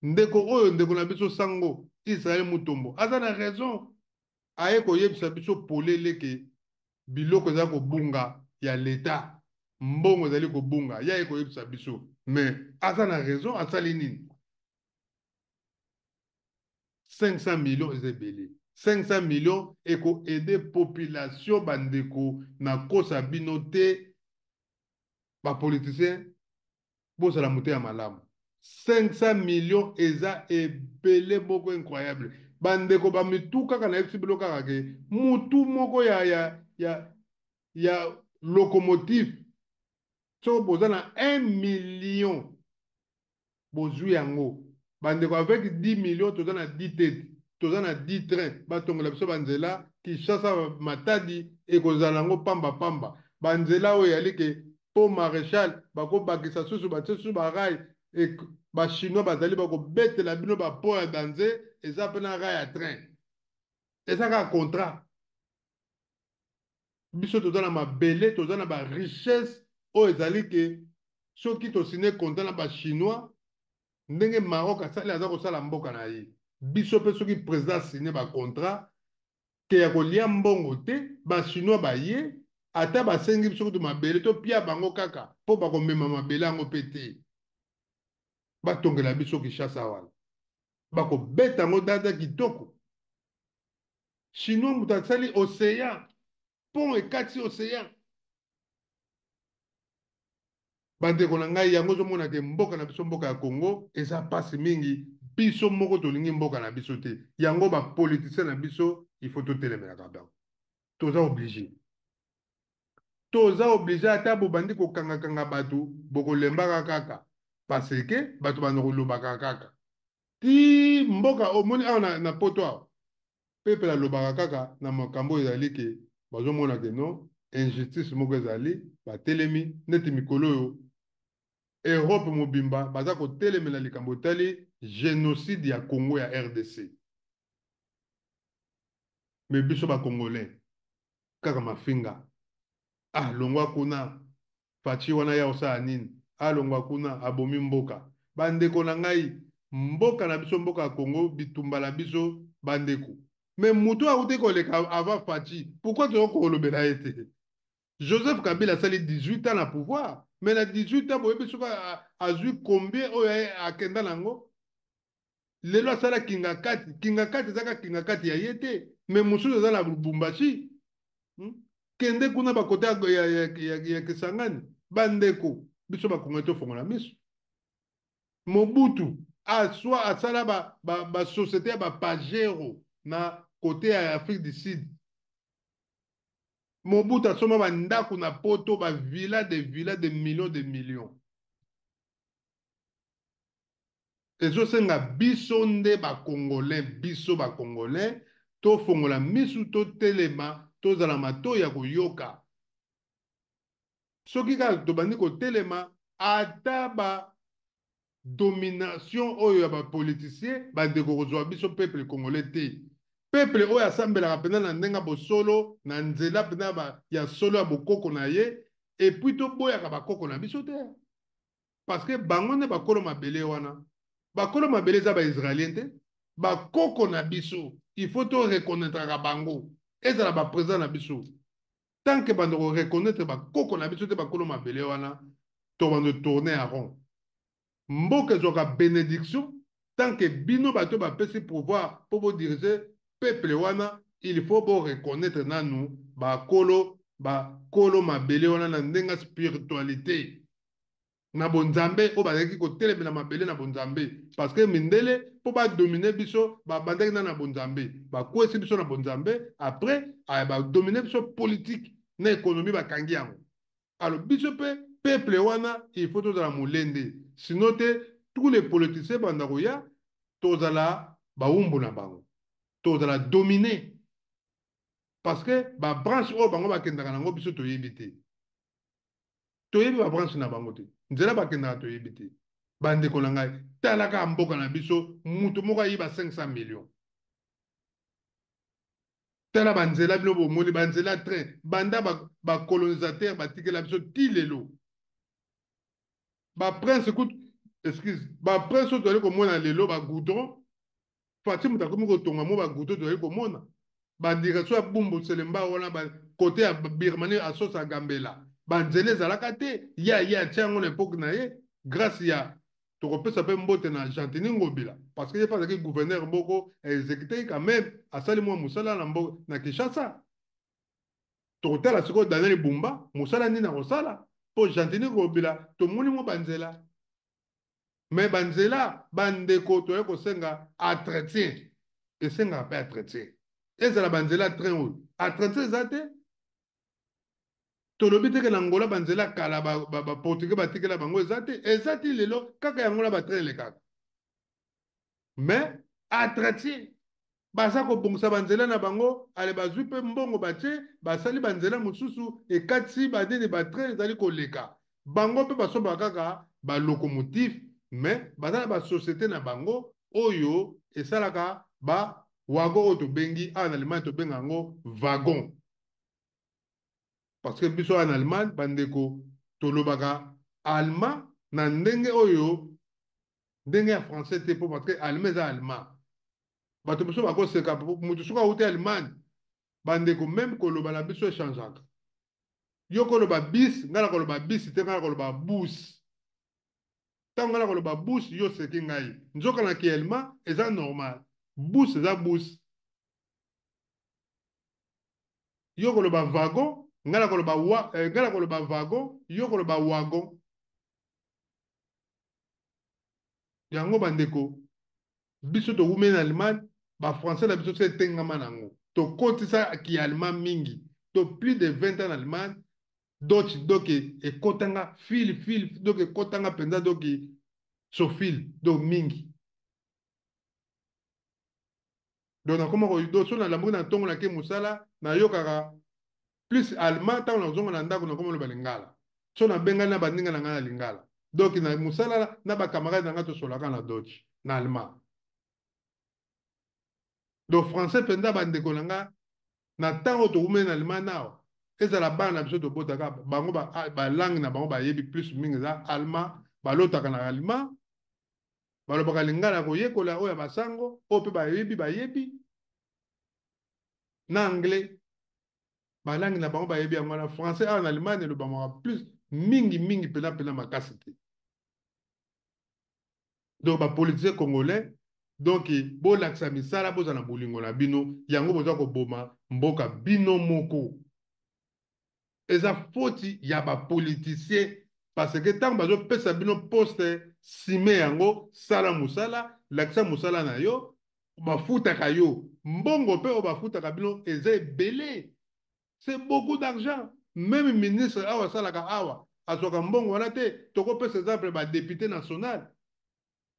ndeko oyo, ndeko na biso sango Israel Mutombo aza na raison. Aye koyebisa biso polele ke biloko eza kobunga ya leta, mbongo ezali kobunga. Ye aye koyebisa biso, mais aza na raison. Asali nini? 500 millions eza ebele. 500 millions ekoaider population. Bandeko, nakosa bino te. Bapoliticien, bozala motema malamu. 500 millions eza ebele moko incroyable, bandeko. Bamitu kaka, nayebisi bino kaka ke mutu moko ya locomotive, soki boza na 1 million, bozwi yango. Bandeko, avec 10 millions, toza na 10 tete, toza na 10 train. Batongola biso banzela Kinshasa Matadi, ekozala yango pambapamba. Banzela oyo eyali ke po Maréchal, bakobakisa susu, batie susu barail. Bachinois bazali bakobetela bino bapo ya danze, eza mpe na rail ya train, eza kaka contrat. Biso toza na mabele, toza na barichesse oyo ezali ke soki tosigner contrat na bachinois, ndenge Maroc asali, aza kosala mboka na ye, biso mpe soki président asigne bacontrat. Ke ya kolia mbongo te, ba chinois baye, ata basengi biso kutu mabele topia bango kaka mpo bakomema mabele yango mpe te. Batongela biso Kinshasa wana, bakobeta yango dada kitoko. Chinois moto asali océan, pont ekati océan. Bandeko na ngai, yango ozomona ke mboka na biso, mboka ya Congo, eza mpasi mingi. Biso moko tolingi mboka na biso te. Yango bapoliticien na biso, il faut totelemelaka bango. Toza obligé, toza obligé. Ata bobandi kokangakanga bato, bokolembaka kaka, parce que bato banda kolobaka kaka ti mboka omoni awa na poto awa. Peuple alobaka kaka na makambo ezali ke bazomona ke non, injustice moko ezali, batelemi. Neti mikolo oyo, Europe mobimba baza kotelemela likambo etali génocide ya Congo, ya RDC. Mais biso bacongolais kaka mafinga. Ah, longwa kuna, Fatshi wana ya kosala nini? Alongwa kuna, abomi mboka. Bandeko na ngai, mboka na biso, mboka ya Congo, bitumba na biso, bandeko. Mais moto awuti koleka avant Fatshi, pourquoi toza kolobela ye te? Joseph Kabila asali 18 ans na pouvoir, mais na 18 ans, boyebi soki azwi combien oyo akenda nango? Lelo asala Kingakati. Kingakati ezaka Kingakati ya ye te, mais mosusu eza na Lubumbashi, Kende kuna bakote ya Kisangani. Bandeko, biso bakongo tofongola miso. Mobutu aswa asala basociété ba ya bapajero na kote ya Afrique du Sud. Mobutu asomba bandako na poto, bavilla de villa, de millions de millions. Ezosenga biso nde bacongolais, biso bacongolais tofongola misu, totelema, tozala matoi ya koyoka. Soki kaka tobandi kotelema, ata ba domination oyo ya bapoliticien, bandeko, kozwa biso peuple congolais te. Peuple oyo asambelaka mpenza na ndenge ya bosolo, na nzela mpenza ya solo ya bokoko na ye. Et puis toboyaka bakoko na biso te, parce que bango nde bakolo mabele wana. Bakolo mabele eza baisraélien te, bakoko na biso. Il faut to reconnaîtraka bango, ezala baprésident na biso. Tant que bando koreconnaître bakoko na biso te, bakolo mabele wana, tobando tourner en rond. Mboka ezwaka bénédiction tant que bino bato bapesi pouvoir mpo bodirige peuple wana, il faut boreconnaître nanu bakolo mabele wana na ndenge ya spiritualité, na bonzambe oyo bazalaki kotelemela mabele na bonzambe. Parce que mindele, mpo badomine biso, babandaki na bonzambe, bakwesi biso na bonzambe, après badomine biso politique na économie, bakangi yango. Alors biso mpe peuple wana, il faut tozala molende, sinon te, tous les politiciens banda koya, tozala bawumbu na bango, tozala domine, parce que babranche oyo bango bakendaka nango, biso toyebi te. Toyebi babranche na bango te, nzela bakendaka toyebi te. Bandeko na ngai, talaka mboka na biso, mutu moko ayiba 500 millions. Tala banzela, bino bomoni banzela train banda bacolonisateur batikela biso ti lelo. Baprince kutu, excuse, baprince oyo tozali komona lelo, bagoudron, Fatshi moto akomi kotonga mo bagoudron. Tozali komona badirection ya Bumbu, Selemba wana, kote ya Birmanie, Asosa, Gambela, banzela ezalaka te. Ye atia yango na époque na ye, grâce ya tokopesa mpe mbote na Gentiny Ngobila, parce que ye mpe azalaki gouverneur moko exécuté quand même, asali mwa mosala na mbo na Kinshasa. Tokotala sikoyo Daniel Bumba mosala nini akosala, mpo Gentiny Ngobila tomoni mwa banzela. Mais banzela, bandeko, toye kosenga entretien, esengaka mpe entretien. Ezala banzela train oyo, entretien eza te. Tolobi teke na Ngola, banzela kala baportugais batikela bango eza te, eza ti lelo kaka yango na batrain elekaka. Mais entretien, baza kobongisa banzela na bango. Ale, bazwi mpe mbongo, batie, basali banzela mosusu ekatisi banini, batrain ezali koleka. Bango mpe basombaka kaka balocomotive, mais baza na basociété na bango oyo esalaka bawagon oyo tobengi awa na Allemagne, tobenga yango wagon, parce que biso awa na Allemagne, bandeko, tolobaka allemand na ndenge oyo, ndenge ya français te, mpo parce que allemand eza allemand. Bato mosusu bakoseka. Moto soki awuti Allemagne, Bandeko, meme koloba na biso echangeaka. Yo koloba bis, ngai nakoloba bis te, ngai nakoloba bus. Ntango ngai nakoloba bus, yo oseki ngai. Nzoka na kielma eza normal. Bus eza bus. Yo koloba wagon, ngai nakoloba wa, ngai nakoloba wagon, yo koloba wagon. Yango bandeko, biso towumeli na Allemagne, ba français na biso se etengama nango. Tokotisa ki allemand mingi. To plus de 20 ans na Allemagne, Deutsch donc ekotanga fil fil, donc ekotanga penza donc so fil donc mingi. Donc nakoma ko donc so nalamuki na ntongo nake mosala, nayokaka plus allemand. Ntango nazonga na ndako nakoma loba lingala. So nabengani na baninga na ngai na lingala. Donc na mosala na ba camarade na ngai tosolaka na Deutsch, na allemand. Donc français mpenza bandeko na ngai, na ntango towumeli na Allemagne awa, ezala bana na biso tobotaka bango ba langue na bango bayebi plus mingi eza allemand, balotaka na allemand, balobaka lingala koyekola oyo ya basango, oyo mpe bayebi bayebi na anglais, ba langue na bango bayebi yango wana. Français awa na Allemagne elobamaka plus mingi mingi mpena mpena makasi te. Donc ba politiciens congolais, donc bolakisa misala, bozala na bolingo na bino, yango boza koboma mboka bino moko. Eza faute ya ba politiciens, parce que ntango bazopesa bino poste, sime yango, sala mosala, lakisa mosala na yo, bafutaka yo mbongo mpe oyo bafutaka bino eza ebele, c'est beaucoup d'argent. Même ministre awa asalaka awa azwaka mbongo wana te. Tokopesa exemple ba député national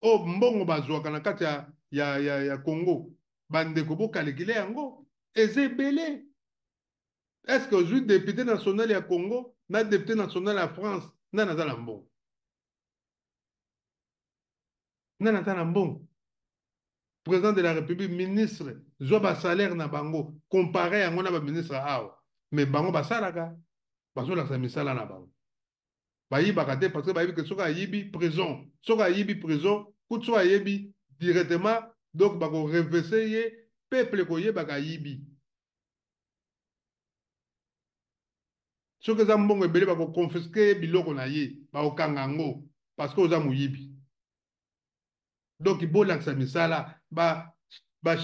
oyo mbongo bazwaka na kati ya Congo, bandeko bokalikile yango eza ebele. Est-ce que ozwi député national ya Congo na député national ya France, nani aza na mbongo? Nani aza na mbongo? Président de la République, ministre, zwa ba salaire na bango, compare yango na ba ministre awa. Mais bango basalaka, bazolakisa misala na bango. Bayibaka te parce que bayebi que soki ayibi prison, soki ayibi prison, kutu soki ayebi directement, donc bako reverser ye, peuple koyebaka ayibi. Soki eza mbongo ebele bako confisquer ye biloko na ye, bakokanga yango parce que oza moyibi. Donc bolakisa misala, ba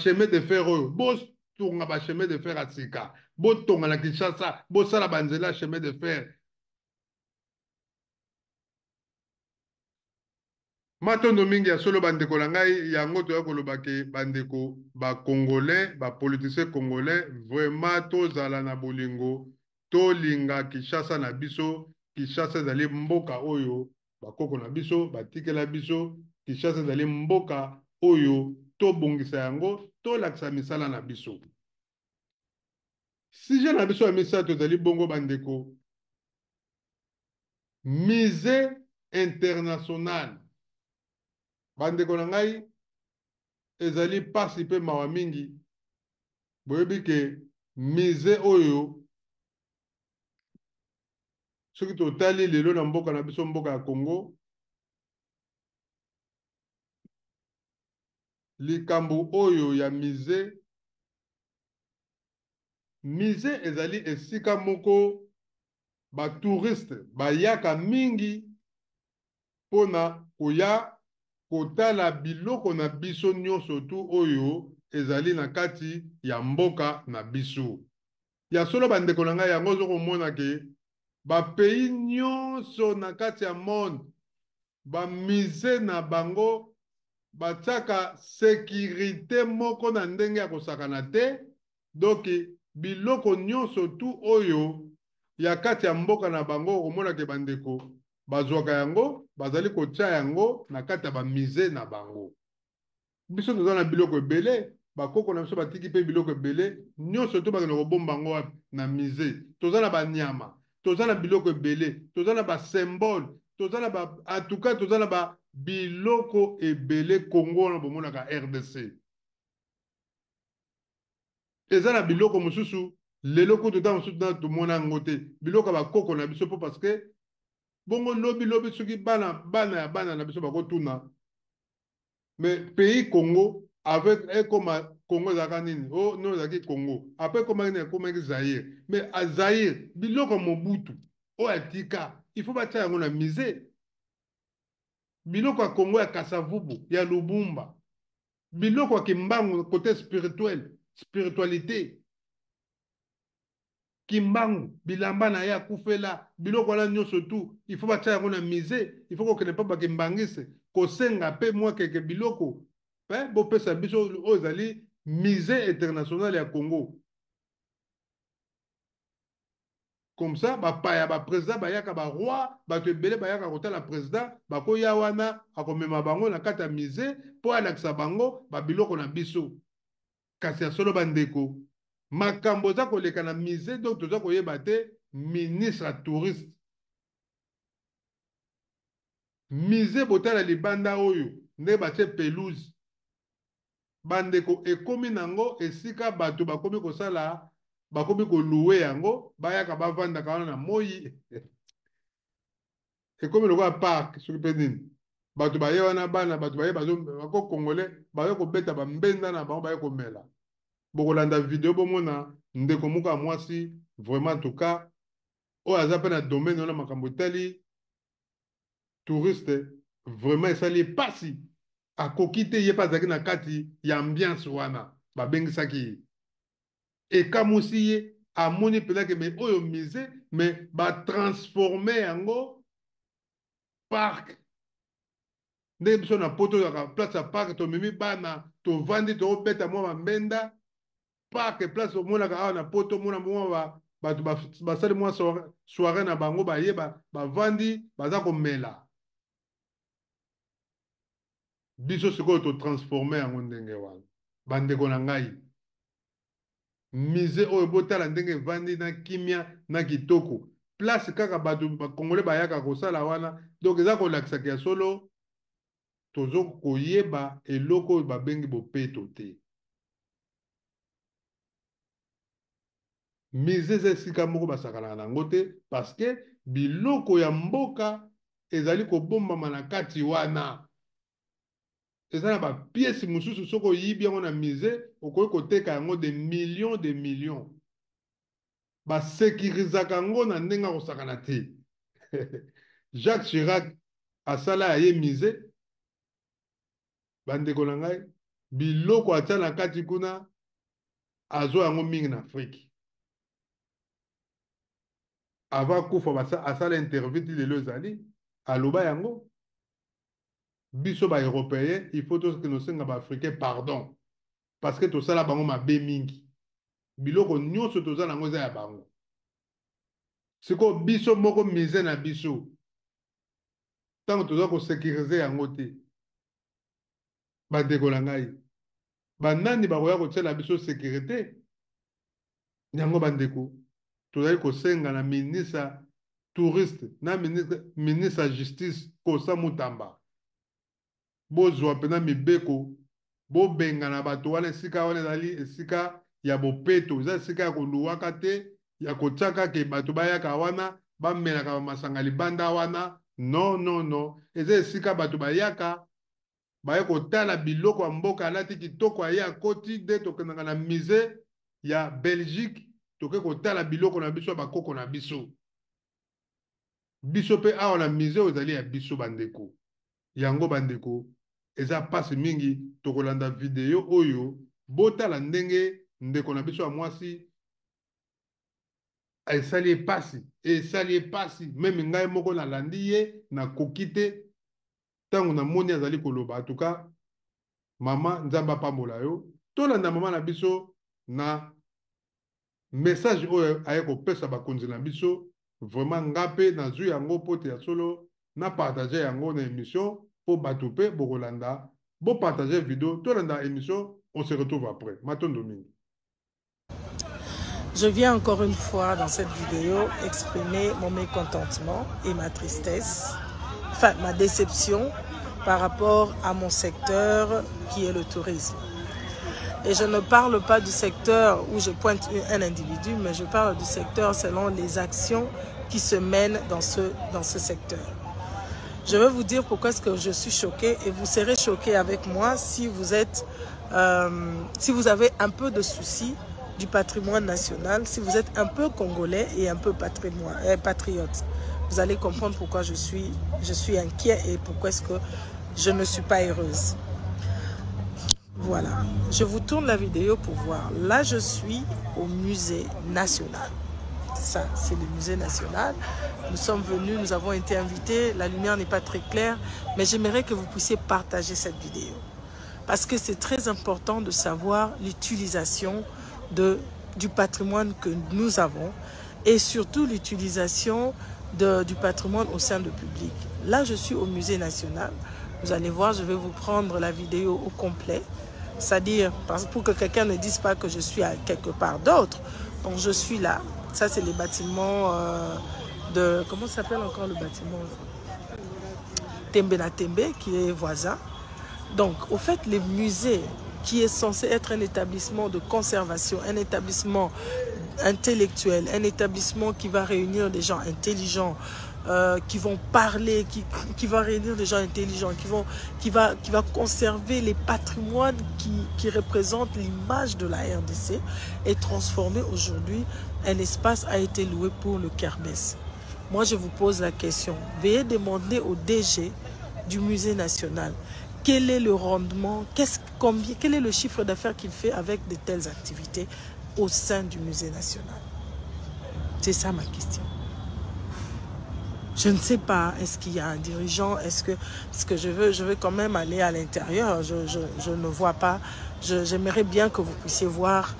chemin de fer oyo, botonga ba chemin de fer ya sika, botonga na Kinshasa, bosala ba nzela ya chemin de fer. Matondo mingi ya solo bandeko na ngai, yango toya koloba ke bandeko ba congolais, ba politiciens congolais, vraiment tozala na bolingo, tolinga Kinshasa na biso. Kinshasa ezali mboka oyo bakoko na biso batikela biso. Kinshasa ezali mboka oyo tobongisa yango, tolakisa misala na biso. Sujet na biso ya misato ezali bongo bandeko, musée international. Bandeko na ngai, ezali pasi pe mawa mingi. Boyebi ke musée oyo soki totali lelo na mboka na biso, mboka ya Congo, likambo oyo ya musée, musée ezali esika moko ba touriste bayaka mingi mpona koya kotala biloko na biso nyonso tu oyo ezali na kati ya mboka na biso. Ya solo bandeko na ngai, yango ozo komona ke ba pays nyonso na kati ya monde ba musée na bango batiaka sécurité moko na ndenge ya kosakana te. Donc biloko nyonso tu oyo ya kati ya mboka na bango, okomona ke bandeko bazwaka yango, bazali kotia yango na kati ya ba musée na bango. Biso toza na biloko ebele, bakoko na biso batiki pe biloko ebele, nyonso to bakende kobomba yango wapi? Na musée. Toza na banyama, toza na biloko ebele, toza na ba symbole, toza na ba, en tout cas toza na ba biloko ebele. Congo wana bomonaka RDC eza na biloko mosusu lelo kutu ntango mosusu na tomona yango te, biloko ya bakoko na biso, po parce que bongo lobi lobi soki bana bana ya bana na biso bakotuna, mais pays Congo Avec ekoma Congo ezalaka nini? Oh non, ezalaki Congo. Après ekomaki nini? Ekomaki Zaïre. Mais à Zaïre, biloko Mobutu oyo atika, il faut batia yango na musée. Biloko ya Congo ya Kasavubu, ya Lubumba, biloko ya Kimbangu côté spirituel, spiritualité. Kimbangu, bilamba na ye akufela, biloko wana nyonso tout, il faut batia yango na musée, il faut kokende mpa bakimbangiste, kosenga pe mwa keke biloko, pe bopesa biso oyo ezali musée international ya Congo. Comme ça, bapaya, ba président bayaka, ba roi, bato ebele bayaka kotala président, bakoya wana, akomema bango na kati ya musée po alakisa bango ba biloko na biso. Kasi ya solo bandeko, makambo eza koleka na musée, donc toza koyeba te ministre ya touriste. Musée botala libanda oyo nde batie pelouse. Bandeko ekomi nango esika bato bakomi kosala, bakomi koloue yango, bayaka bavandaka wana na moi. Ekomi lokola parc soki pe nini. Bato baye wana bana, bato baye bazo, bako congolais baye kobeta ba mbenda na bango, baye komela. Bokolanda video bomona ndeko moko ya mwasi vraiment en tout cas oyo aza pe na domaine wana makambo etali touriste vraiment esali ye pasi, akoki te, ye pe azalaki na kati ya ambiance wana babengisaki ye. Ekamusi ye, amoni mpenza ke mais oyo musée mais ba transformer yango parc. Ndenge biso na poto tozalaka place ya parc, tomemi bana tovandi tobeta mwa bambenda parc, place omonaka awa na poto, omona mwa bato basali mwa soirée na bango, baye bavandi baza komela. Biso sikoyo totransforme yango ndenge wana. Bandeko na ngai, musée oyo botala ndenge evandi na kimia na kitoko, place kaka bato ba congolais bayaka kosala wana, donc eza kolakisaka ya solo tozo koyeba eloko oyo babengi bopeto te. Musée eza esika moko basakanaka na yango te, parce que biloko ya mboka ezali kobombama na kati wana. Eza na ba pièces mosusu soki oyibi yango na musée okoki koteka yango des millions de millions. Ba securisaka yango na ndenge ya kosakana te. Jacques Chirac asala ya ye musée. Bandeko na ngai, biloko atia na kati kuna azwa yango mingi na Afrique. Avant kufa asala interview ti lelo ezali, aloba yango. Biso ba européens, il faut tokende kosenga ba africains pardon parce que tosala bango mabe mingi. Biloko nyonso toza nango eza ya bango. Sikoyo biso moko musée na biso ntango toza kosécuriser yango te, bandeko na ngai, banani bakoya kotiela biso sécurité? Yango bandeko, tozali kosenga na ministre touriste na ministre ya justice Kosa Mutamba, bozwa mpena mibeko, bobengana bato wana. Esika wana ezali esika ya bopeto, eza esika ya koluwaka te, ya kotiaka ke bato bayaka wana bamelaka bamasanga libanda wana. Non, non, non, eza esika bato bayaka baye kotala biloko ya mboka, alati kitoko, aye akoti nde tokendaka na musée ya Belgique, toke kotala biloko na biso ya bakoko na biso. Biso pe awa na musée oyo ezali ya biso bandeko. Yango bandeko, eza pasi mingi. Tokolanda video oyo, botala ndenge ndeko na biso ya mwasi esali ye pasi, esali ye pasi. Meme ngai moko nalandi ye, nakoki te ntango namoni azali koloba. En tout cas, mama, Nzambe apambola yo. Tolanda mama na biso na message oyo aye kopesa bakonzi na biso. Vraiment nga pe nazwi yango po te ya solo na partager yango na émission po bato pe bokolanda, bo partager vidéo, tolanda émission, on se retrouve après. Matondo mingi. Je viens encore une fois dans cette vidéo exprimer mon mécontentement et ma tristesse, enfin ma déception par rapport à mon secteur qui est le tourisme. Et je ne parle pas du secteur où je pointe un individu, mais je parle du secteur selon les actions qui se mènent dans ce secteur. Je vais vous dire pourquoi est-ce que je suis choquée et vous serez choqués avec moi si vous êtes, si vous avez un peu de soucis du patrimoine national, si vous êtes un peu congolais et un peu patrimoine, patriote. Vous allez comprendre pourquoi je suis inquiet et pourquoi est-ce que je ne suis pas heureuse. Voilà, je vous tourne la vidéo pour voir. Là, je suis au musée national. Ça, c'est le musée national. Nous sommes venus, nous avons été invités. La lumière n'est pas très claire, mais j'aimerais que vous puissiez partager cette vidéo. Parce que c'est très important de savoir l'utilisation du patrimoine que nous avons et surtout l'utilisation du patrimoine au sein du public. Là, je suis au musée national. Vous allez voir, je vais vous prendre la vidéo au complet. C'est-à-dire, pour que quelqu'un ne dise pas que je suis à quelque part d'autre. Donc, je suis là. Ça, c'est les bâtiments de... Comment s'appelle encore le bâtiment? Tembe na Tembe, qui est voisin. Donc, au fait, les musées, qui est censé être un établissement de conservation, un établissement intellectuel, un établissement qui va réunir des gens intelligents, qui vont parler, qui va réunir des gens intelligents, qui va conserver les patrimoines qui représentent l'image de la RDC, et transformer aujourd'hui, un espace a été loué pour le Kermesse. Moi, je vous pose la question. Veuillez demander au DG du musée national quel est le rendement, quel est le chiffre d'affaires qu'il fait avec de telles activités au sein du musée national. C'est ça ma question. Je ne sais pas, est-ce qu'il y a un dirigeant, est-ce que, ce que je veux, je veux quand même aller à l'intérieur, je ne vois pas. J'aimerais bien que vous puissiez voir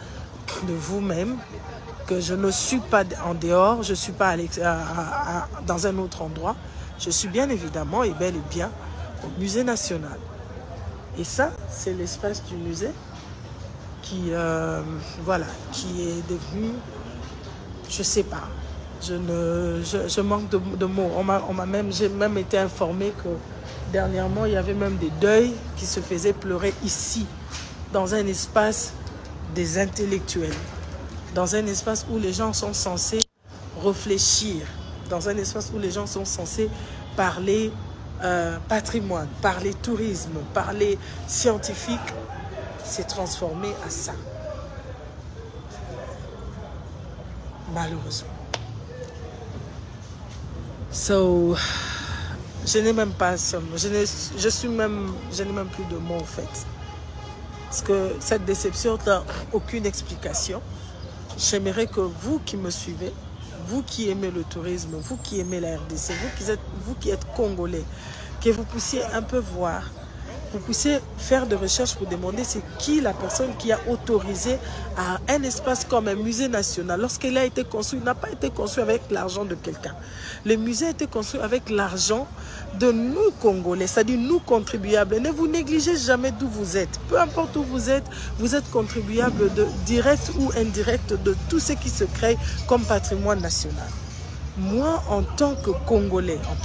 de vous-même que je ne suis pas en dehors, je ne suis pas dans un autre endroit. Je suis bien évidemment et bel et bien au musée national. Et ça, c'est l'espace du musée qui est devenu, je sais pas, je, ne, je, je manque de mots. On m'a, on m'a même, j'ai même été informée que dernièrement, il y avait même des deuils qui se faisaient pleurer ici, dans un espace des intellectuels, dans un espace où les gens sont censés réfléchir, dans un espace où les gens sont censés parler patrimoine, parler tourisme, parler scientifique, s'est transformé à ça. Malheureusement. So, je n'ai même pas, je n'ai, je suis même, je n'ai même plus de mots en fait. Parce que cette déception n'a aucune explication. J'aimerais que vous qui me suivez, vous qui aimez le tourisme, vous qui aimez la RDC, vous qui êtes congolais, que vous puissiez un peu voir, vous puissiez faire des recherches pour demander c'est qui la personne qui a autorisé à un espace comme un musée national. Lorsqu'il a été construit, il n'a pas été construit avec l'argent de quelqu'un. Le musée a été construit avec l'argent de nous Congolais, c'est-à-dire nous contribuables. Ne vous négligez jamais d'où vous êtes. Peu importe où vous êtes, vous êtes contribuable de direct ou indirect de tout ce qui se crée comme patrimoine national. Moi, en tant que Congolais, en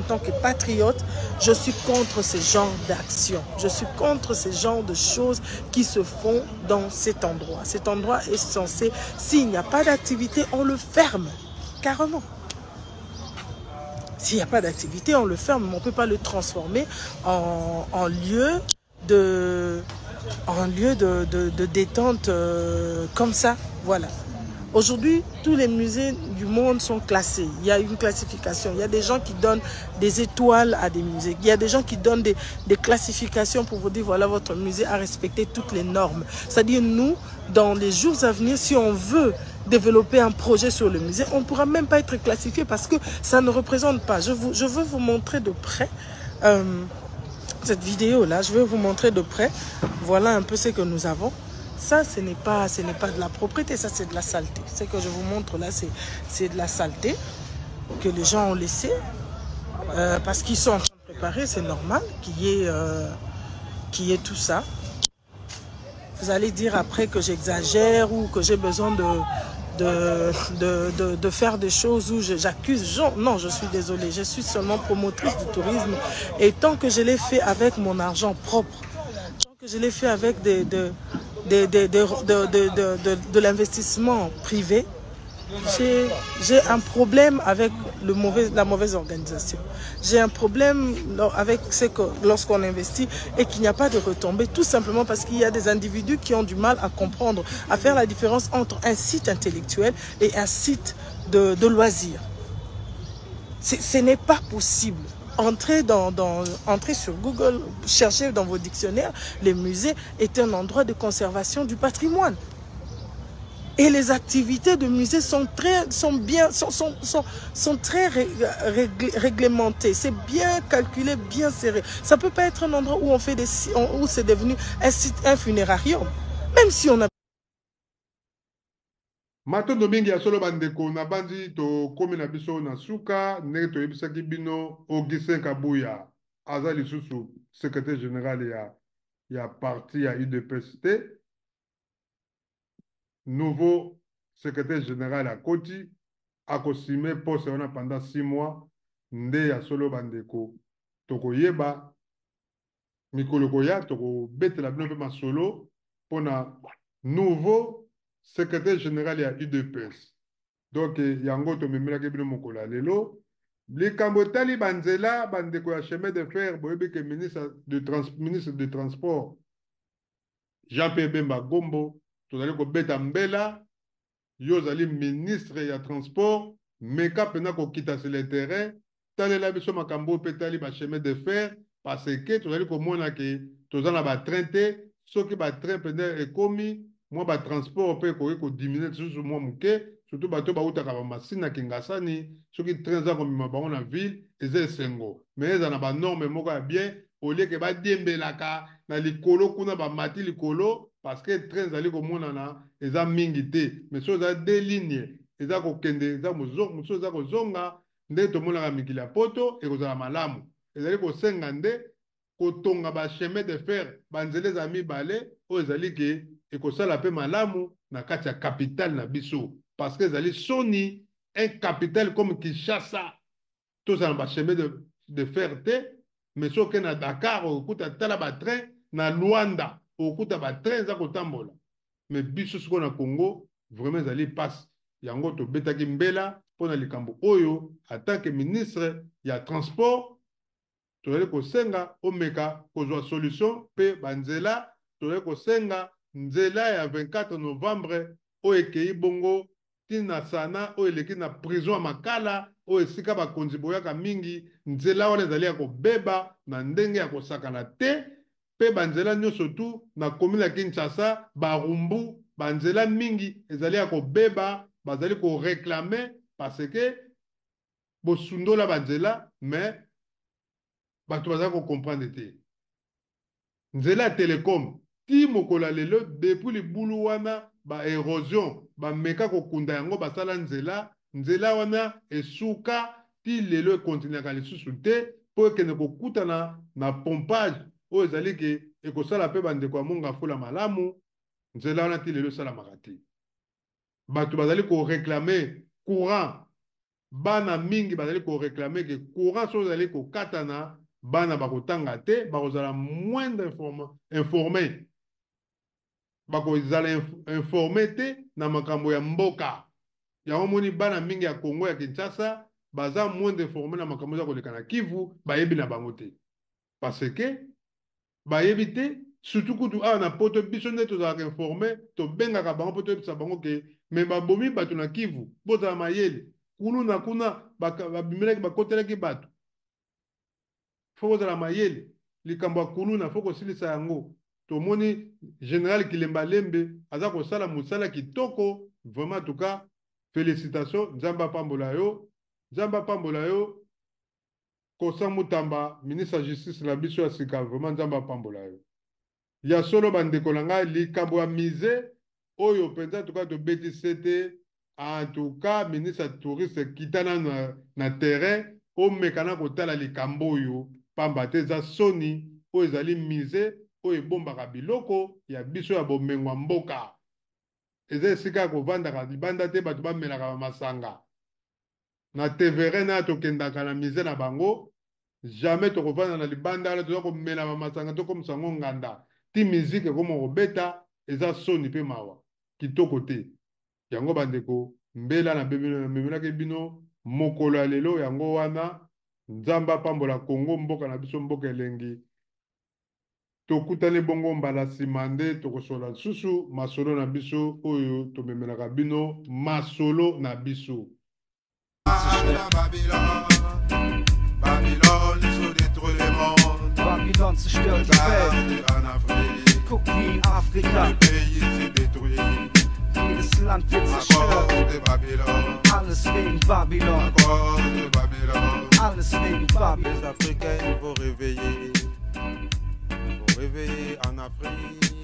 tant que patriote, je suis contre ce genre d'action. Je suis contre ce genre de choses qui se font dans cet endroit. Cet endroit est censé, s'il n'y a pas d'activité, on le ferme, carrément. S'il n'y a pas d'activité, on le ferme, mais on ne peut pas le transformer en lieu de détente comme ça. Voilà. Aujourd'hui, tous les musées du monde sont classés. Il y a une classification. Il y a des gens qui donnent des étoiles à des musées. Il y a des gens qui donnent des classifications pour vous dire, voilà, votre musée a respecté toutes les normes. C'est-à-dire, nous, dans les jours à venir, si on veut développer un projet sur le musée, on ne pourra même pas être classifié parce que ça ne représente pas. Je veux vous montrer de près cette vidéo-là. Je veux vous montrer de près. Voilà un peu ce que nous avons. Ça, ce n'est pas de la propreté, ça c'est de la saleté. Ce que je vous montre là, c'est de la saleté que les gens ont laissée parce qu'ils sont en train de préparer, c'est normal qu'il y ait tout ça. Vous allez dire après que j'exagère ou que j'ai besoin de faire des choses où j'accuse. Non, je suis désolée, je suis seulement promotrice du tourisme et tant que je l'ai fait avec mon argent propre, tant que je l'ai fait avec de l'investissement privé, J'ai un problème avec le mauvais, la mauvaise organisation. J'ai un problème avec ce que lorsqu'on investit et qu'il n'y a pas de retombées, tout simplement parce qu'il y a des individus qui ont du mal à comprendre, à faire la différence entre un site intellectuel et un site de, de loisirs. Ce n'est pas possible. Entrez, dans, dans, entrez sur Google, cherchez dans vos dictionnaires, les musées est un endroit de conservation du patrimoine. Et les activités de musée sont très, sont bien, sont, sont, sont, sont très réglementées. C'est bien calculé, bien serré. Ça peut pas être un endroit où on fait des, où c'est devenu un site, un funérarium. Même si on a Matondo mingi ya solo bandeko nabanzi tokomi na biso na suka ndenge toyebisaki bino Augustin Kabuya aza lisusu secrétaire général ya, ya parti ya UDPS te. Nouveau secrétaire général akoti akosime poste wana pendant 6 mois nde ya solo bandeko tokoyeba mikolo koya tokobetela bino mpe masolo mpona nouveau secrétaire général ya UDPS. Donc yango tomemelaki bino mokolo ya lelo. Likambo etali banzela bandeko ya chemin de fer, boyebi ke ministre de, trans, ministre de transport Jean-Pierre Bemba Gombo, tozali kobeta mbela, yo ozali ministre ya transport, meka mpenza kokita sur le terrain, talela biso makambo oyo mpe etali ba chemin de fer, parce que tozali komona ke toza na ba train te. Soki ba train mpenza ekomi, mwa ba transport mpe ekoki kodiminuer lisusu mwa moke, surtout bato bautaka ba Masina Kingasani, soki train eza komema bango na ville eza esengo, mais eza na ba norme moko ya bien, au lieu ke badiembelaka na likolo kuna bamati likolo, parce que train ezali komonana eza mingi te. Mais soki eza deux lignes eza kokende, eza mosusu eza kozonga, ndenge tomonaka mikili ya poto, ekozala malamu. Ezali kosenga nde kotonga ba chemin de fer, banzela eza mibale oyo ezali ke ekosala mpe malamu na kati ya capitale na biso, parce que ezali soni un capital comme Kinshasa tozala na ba chemin de fer te. Mais soki okende na Dakar okokuta tala ba train, na Luanda okokuta ba train eza kotambola, mais biso sikoyo na Congo vraiment ezali mpasi. Yango tobetaki mbela mpona likambo oyo en tant que ministre ya transport, tozali kosenga omeka kozwa solution mpe banzela. Tozali kosenga nzela ya 24 novembre oyo ekei bongo ntina sana oyo eleki na prison ya Makala, oyo esika bakonzi boyaka mingi. Nzela wana ezali ya kobeba na ndenge ya kosakana te, mpe banzela nyonso tu na commune ya Kinshasa, Barumbu, banzela mingi ezali ya kobeba. Bazali koréclamer parce que bosundola banzela, mais bato bazali kocomprendre te. Nzela ya Telecom ti mokolo ya lelo, depuis libulu wana ba érosion bameka kokunda yango, basala nzela, nzela wana esuka ti lelo, ekontinuaka lisusu te mpo ekende kokutana na pompage oyo ezali ke ekosala mpe bandeko ya Monga Fula malamu. Nzela wana ti lelo esalamaka te. Bato bazali koréclamer courant, bana mingi bazali koréclamer ke courant soki ozali kokatana, bana bakotanga te, bakozala moins informé, bakozala informé te na makambo ya mboka. Yango moni bana mingi ya Congo ya Kinshasa baza moins informé na makambo eza koleka na Kivu, bayebi na bango te, parce que bayebi te. Surtout kutu awa na Poto, biso nde tozalaka informé, tobengaka bango mpo toyebisa bango ke me babomi bato na Kivu, bozala mayele, kuluna kuna babimelaki, bakotelaki bato, faut kozala mayele. Likambo ya kuluna, faut kosilisa yango. Tomoni général Kilemba Lembe aza kosala mosala kitoko vraiment, en tout cas félicitation, Nzambe apambola yo, Nzambe apambola yo. Kosa Mutamba, ministre ya justice na biso ya sika, vraiment Nzambe apambola yo. Ya solo bandeko na ngai, likambo ya musée oyo mpenza tuka tobeti te. En tout cas ministre ya tourisme, kita nanu na, na terrain, omeka na kotala likambo oyo, pamba te eza soni. Oyo ezali musée oyo ebombaka biloko ya biso ya bomengo ya mboka, eza esika ya kovandaka libanda te, bato bamelaka bamasanga na tevere na tokendaka na musée na bango, jamais tokovanda na libanda wana toza komela bamasanga, tokomisa yango nganda ti musique ekoma kobeta. Eza soni mpe mawa, kitoko te. Yango bandeko Mbela namemelaki bino mokolo ya lelo yango wana. Nzambe apambola Congo, mboka na biso, mboka elengi. Tokutani bongo mbala nsima nde tokosola lisusu masolo na biso oyo tomemelaka bino masolo na biso. Babylone, détruit le monde. Babylon zerstört die Welt. En Afrique, Guck, wie in Afrika. Le pays s'est détruit. Jedes Land wird À zerstört. cause de Babylone. Alles wegen Babylon. À cause de Babylone. Alles wegen Babylon. Les Africains, il faut réveiller. Il faut réveiller en Afrique.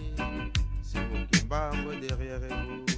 Simon Kimbangu derrière vous.